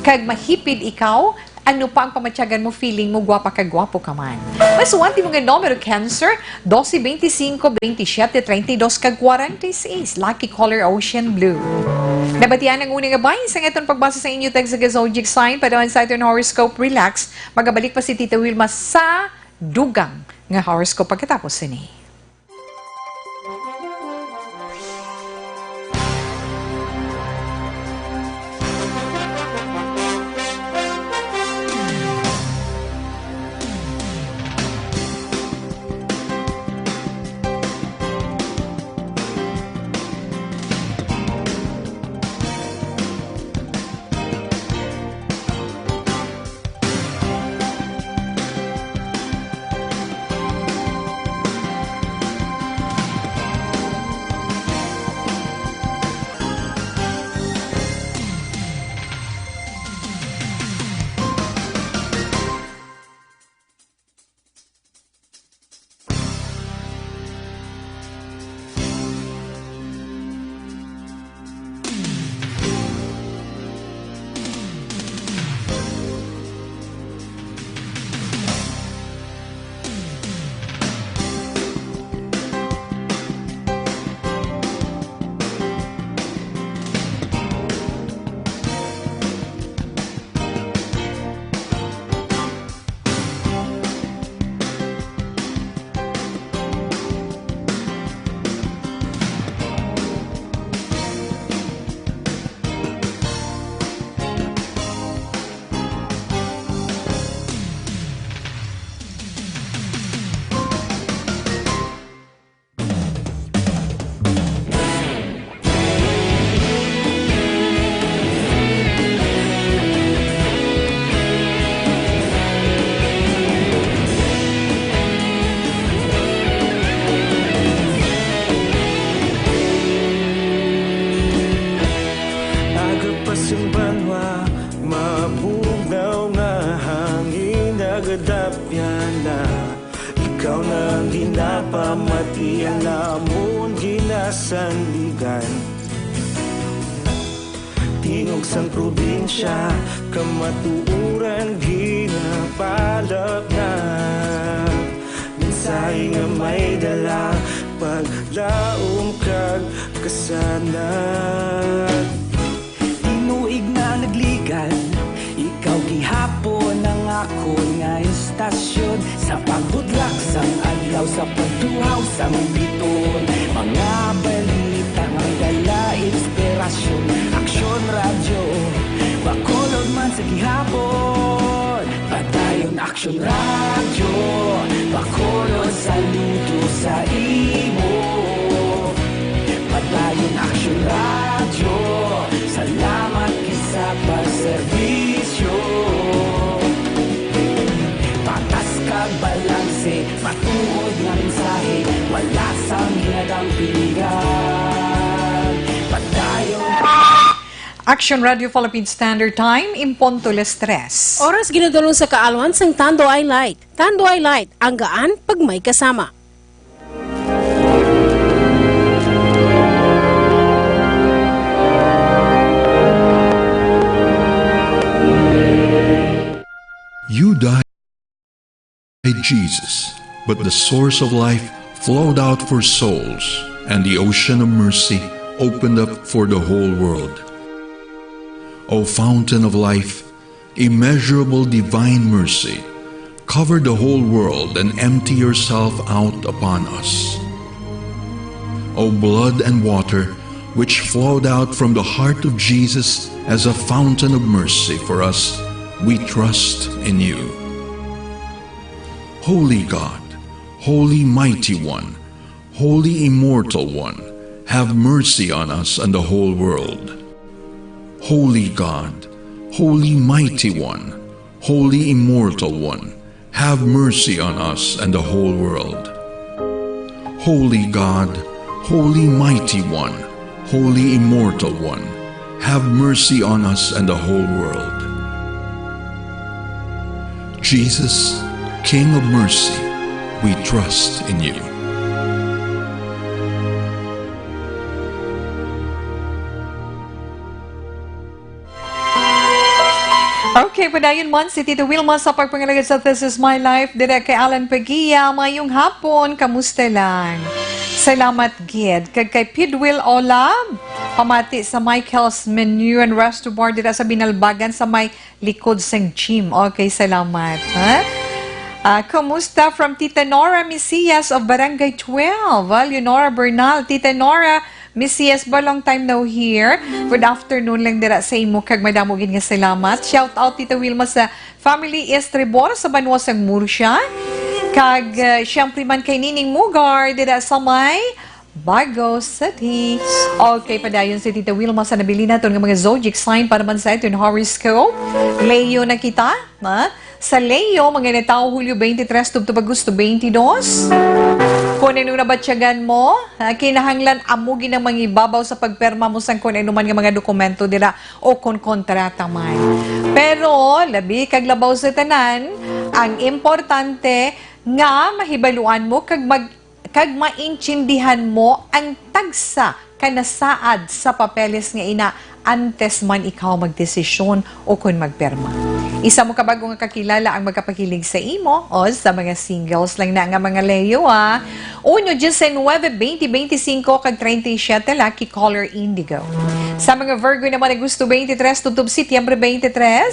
kag mahipid ikaw, ano pa ang pamatyagan mo, feeling mo gwapa kag gwapo ka man. Masuwati mo nga numero, Cancer, dose, bente singko, bente siyete, treinta y dos, kag kwarenta y seis. Lucky color, ocean blue. Nabatian ang una nga bahin sa aton pagbasa sa inyo text sa zodiac sign, padawan sa aton horoscope, relax. Magabalik pa si Tita Wilma sa dugang nga horoscope pagkatapos sini. Ikaw na ang ginapamati, ang amon ginasandigan. Tingog sang probinsya, kamatuoran ginapalapnag. Mensahe nga may dala, paglaom kag kasanag. Tinuig na nagligan, ikaw gihapon ang akon nga istasyon. Sa pagbudlak sang adlaw, sa pagtuhaw sang biton, mga balita nga dala inspirasyon. Aksyon Radyo, Bacolod man sa gihapon. Padayon Aksyon Radyo, Bacolod, saludo sa imo. Padayon Aksyon Radyo, salamat gid sa pagserbisyo. Patas kag balanse, matuod nga mensahe, wala sang ginadampingan. Padayon. Action Radio Philippine Standard Time, imponto las tres. Oras ginadulong sa kaalwan sang Tanduay Light. Tanduay Light, ang gaan pag may kasama. You died, Jesus, but the source of life flowed out for souls, and the ocean of mercy opened up for the whole world. O fountain of life, immeasurable divine mercy, cover the whole world and empty yourself out upon us. O blood and water, which flowed out from the heart of Jesus as a fountain of mercy for us, we trust in you. Holy God, Holy Mighty One, Holy Immortal One, have mercy on us and the whole world. Holy God, Holy Mighty One, Holy Immortal One, have mercy on us and the whole world. Holy God, Holy Mighty One, Holy Immortal One, have mercy on us and the whole world. Jesus, King of mercy, we trust in you. Okay, padayon man si Tita Wilma sa pagpangalagad sa This Is My Life. Dire kay Alan Peguia, mayong hapon, kamusta lang? Salamat gid. Kag kay Pidwil Olab, pamati sa Michael's Menu and Resto Bar dira sa Binalbagan sa may likod sang gym. Okay, salamat. Ha? Ah, kumusta from Tita Nora Mesias of Barangay twelve? Well, Leonora Bernal, Tita Nora Mesias ba, long time no hear. Good afternoon lang dira sa imo, kag madamo gid nga salamat. Shout out, Tita Wilma, sa family Estribor sa banwa sang Murcia. Kag, ah, siyempre man kay Nining Mugar dira sa may Bago City. Okay, padayon si Tita Wilma sa nabilin naton nga mga zodiac sign para man sa aton horoscope. Leo na kita, ha? Sa Leo, mga natawo Hulyo twenty-three tubtob Agosto twenty-two. Kung ano nabatyagan mo, ha, kinahanglan amo gid ang mangibabaw sa pagpirma mo sang kung ano man nga mga dokumento dira o kung kontrata man. Pero labi kag labaw sa tanan, ang importante nga mahibaluan mo kag mag kag maintindihan mo ang tagsa ka nasaad sa papeles nga ina antes man ikaw magdesisyon o kon magpirma. Isa mo ka bag-o nga kakilala ang magkapakilig sa imo o sa mga singles lang na nga mga Leo, ah. Unyo, diecinuebe, veinte, veinticinco, kag treinta y siete, lucky color indigo. Sa mga Virgo naman, Agosto twenty-three, tubtob Setyembre twenty-three,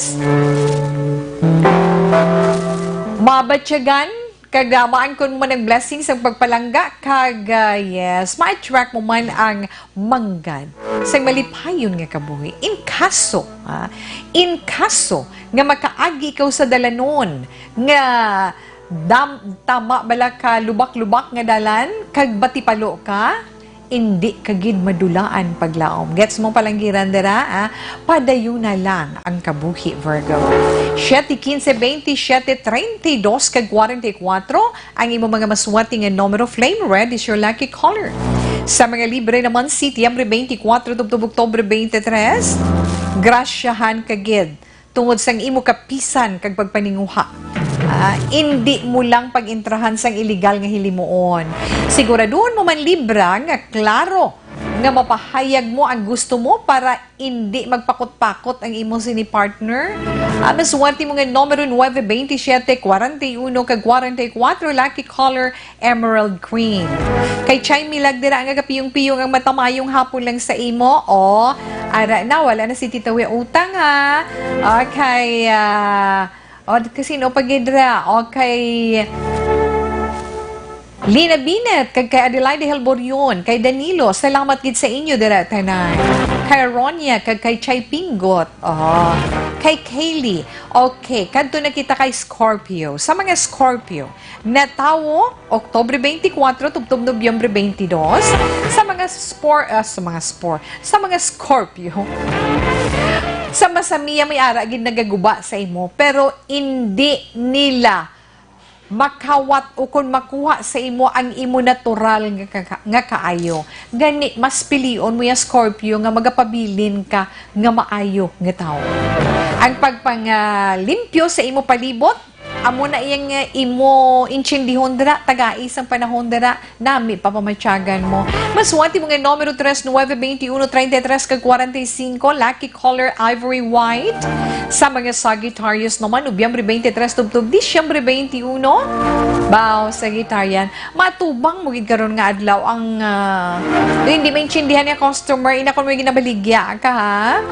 mabatyagan kag, ah, maangkon mo man ang blessing sang pagpalangga, kag, ah, yes, ma-attract mo man ang manggad sang malipayon nga kabuhi. In kaso, ah, in kaso nga makaagi ikaw sa dalanon nga dam-, tama bala ka lubak-lubak nga dalan, kag batipalo ka, indi ka gid madulaan paglaom. Gets mo, palanggiran dira, ah? Padayon na lang ang kabuhi, Virgo. Siete, quince, veintisiete, treinta y dos, kag cuarenta y cuatro ang imo mga maswati nga numero. Flame red is your lucky color. Sa mga Libre naman, Setyembre twenty-four tubtob Oktubre twenty-three, grasyahan ka gid tungod sang imo kapisan kag pagpaninguha. Ah, indi mo lang pag-intrahan sang iligal nga hilimuon. Siguraduhon mo man, Libra, nga klaro nga mapahayag mo ang gusto mo para indi magpakot-pakot ang imo sini partner. Ah, masuwerte mo nga numero nuebe, veintisiete, kwarenta y uno, kag kwarenta y kuwatro, lucky color, emerald green. Kay Chay Milag dira nga gapiyong-piyong ang mata, maayong hapon lang sa imo. O, ara na, wala na si Tita Wi utang, ha? Okay, ah, o, kasino pa gid ra? Okay. Lina Binet, kag kay Adelaide Helborion, kay Danilo, salamat gid sa inyo dira tanan. Kay Ronia, kag kay Chay Pinggot. Oh. Kay Kaylee. Okay, kadto na kita kay Scorpio. Sa mga Scorpio, natawo, Oktubre twenty-four, tubtob Nobyembre twenty-two, sa mga spor-, ah, sa mga spor-, sa mga Scorpio, sa masamiya may ara gid nagaguba sa imo, pero indi nila makawat ukon makuha sa imo ang imo natural nga ka-, nga kaayo. Gani, mas pilion mo ya, Scorpio, nga magapabilin ka nga maayo nga tawo. Ang pagpangalimpyo sa imo palibot, amo na iyang, eh, imo intindihon dira, tagai sang panahon dira, nami pa pamatyagan mo. Masuwerte mo nga numero tres, nuebe, veintiuno, treinta y tres, kag kwarenta y cinco, lucky color ivory white. Sa mga Sagittarius naman, Nobyembre twenty-three tubtob Disyembre twenty-uno. Baw, Sagittarian, matubang mo gid karon nga adlaw ang, ah, hindi maintindihan nga customer, ina kon may ginabaligya ka, ha?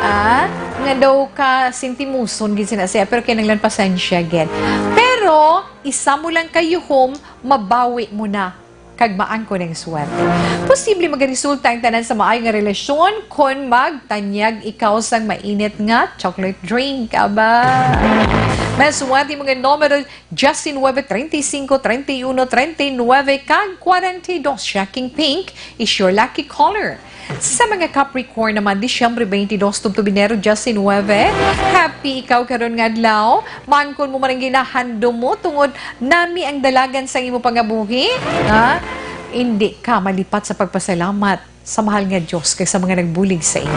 Ah, nga daw ka sintimuson gid sina siya, pero kinahanglan pasensya gid. Pero isa mo lang kayuhom, mabawi mo na kag maangkon ang swerte. Posible magaresulta ang tanan sa maayo nga relasyon kon magtanyag ikaw sang mainit nga chocolate drink. Aba! Masuwerte mo nga numero, Justin Webe, treinta y cinco, treinta y uno, treinta y nueve, kag kwarenta y dos. Shocking pink is your lucky color. Sa mga Capricorn naman, Disyembre twenty-two tubtob Enero diyes nuebe, happy ikaw karon nga adlaw. Maangkon mo man ang ginahandom mo tungod nami ang dalagan sang imo pangabuhi, ha? Indi ka malipat sa pagpasalamat sa mahal nga Dios kag sa mga nagbulig sa imo.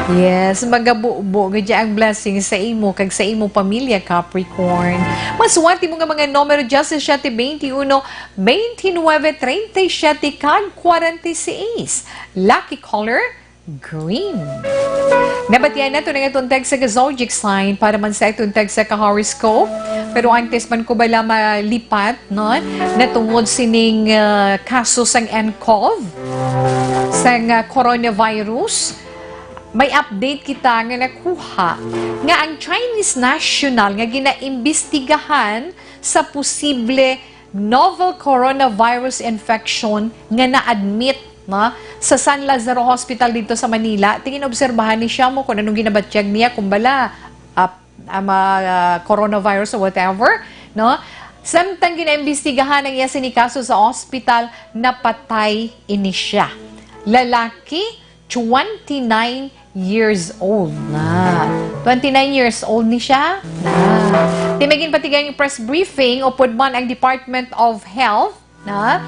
Yes, magabubo gid ang blessing sa imo kag sa imo pamilya, Capricorn. Masuwerte mo nga mga numero, diyes siyete, twenty-uno, twenty-nuebe, treinta y siete, kag kwarenta y seis. Lucky color, green. Nabatian nato na nga itong tag sa zodiac sign para man sa itong tag sa ka-horoscope. Pero antes man ko bala malipat, no, natungod sining, ah, kaso sang N C O V, sang, ah, coronavirus, may update kita nga nakuha nga ang Chinese national nga ginaimbestigahan sa posible novel coronavirus infection nga na-admit na sa San Lazaro Hospital dito sa Manila. Tingin, obserbahan ni siya mo kung anong ginabatyag niya, kung bala, ah, ah, ma-, ah, coronavirus or whatever, no? Samtang ginaimbestigahan ang iya sini kaso sa ospital, napatay ini siya. Lalaki, twenty-nine years old na. Twenty-nine years old ni siya na. Ti may ginpatigayon nga press briefing upod man ang Department of Health na,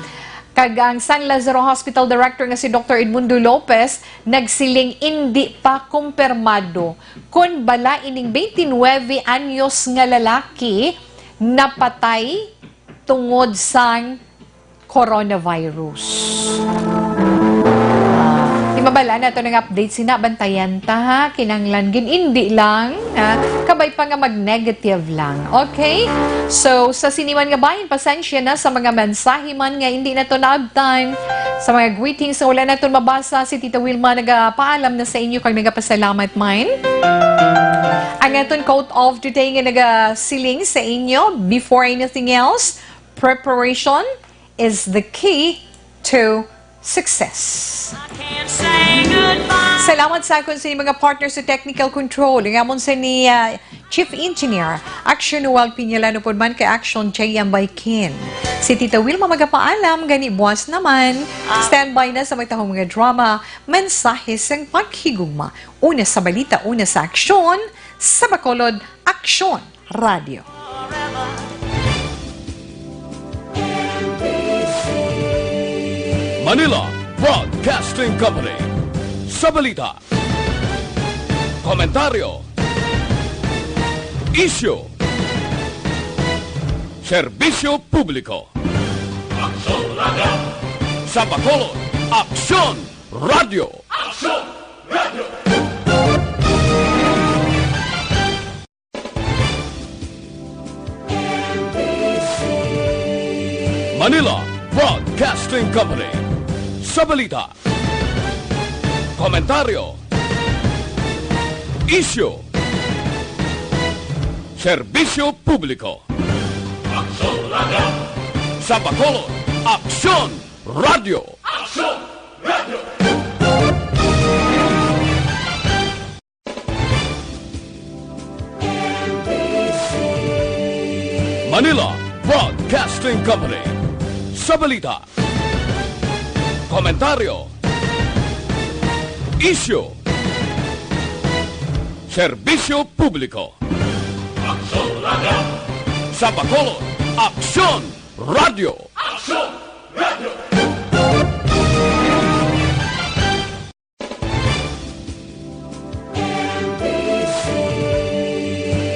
kag ang San Lazaro Hospital Director nga si Doktor Edmundo Lopez nagsiling indi pa kumpirmado kon bala ining twenty-nuebe anyos nga lalaki napatay tungod sang coronavirus. Ah, di mabala na to ng update sina, bantayan ta, ha, kinanglan gid, indi lang, ha, kabay pa nga mag-negative lang. Okay? So, sa siniman nga bahin, pasensya na sa mga mensahe man nga hindi na to naabtan. Sa mga greetings nga wala naton mabasa, si Tita Wilma nagapaalam na sa inyo kag nagapasalamat man. Ang aton quote of the day nga nagasiling sa inyo, before anything else, preparation is the key to success. Salamat sa akon sa mga partners sa technical control. Ang amon sa ni, ah, Chief Engineer, Action Noel Piñalano, pud man kay Action J M by Kin. Si Tita Wilma magapaalam, gani buwas naman. Standby na sa magtahong mga drama, mensahe sang paghigugma. Una sa balita, una sa aksyon, sa Bacolod, Aksyon Radio. Manila Broadcasting Company. Sa balita, komentaryo, isyu, Serbisyo Publiko. Aksyon Radio. Sa Bacolod, Aksyon Radio. Aksyon Radio. Manila Broadcasting Company. Sa balita, komentaryo, isyu, serbisyo publiko. Aksyon Radio. Sa Bacolod, Aksyon Radio. Aksyon Radio. Manila Broadcasting Company. Sa balita, komentaryo, isyu, serbisyo publiko. Aksyon Radio. Sa Bacolod, Aksyon Radio. Aksyon Radio.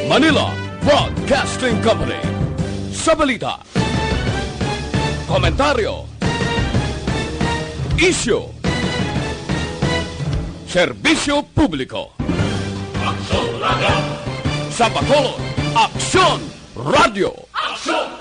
Manila Broadcasting Company. Sa balita, komentaryo, isyu, serbisyo publiko. Aksyon Radio. Sa Bacolod, Aksyon Radio. Aksyon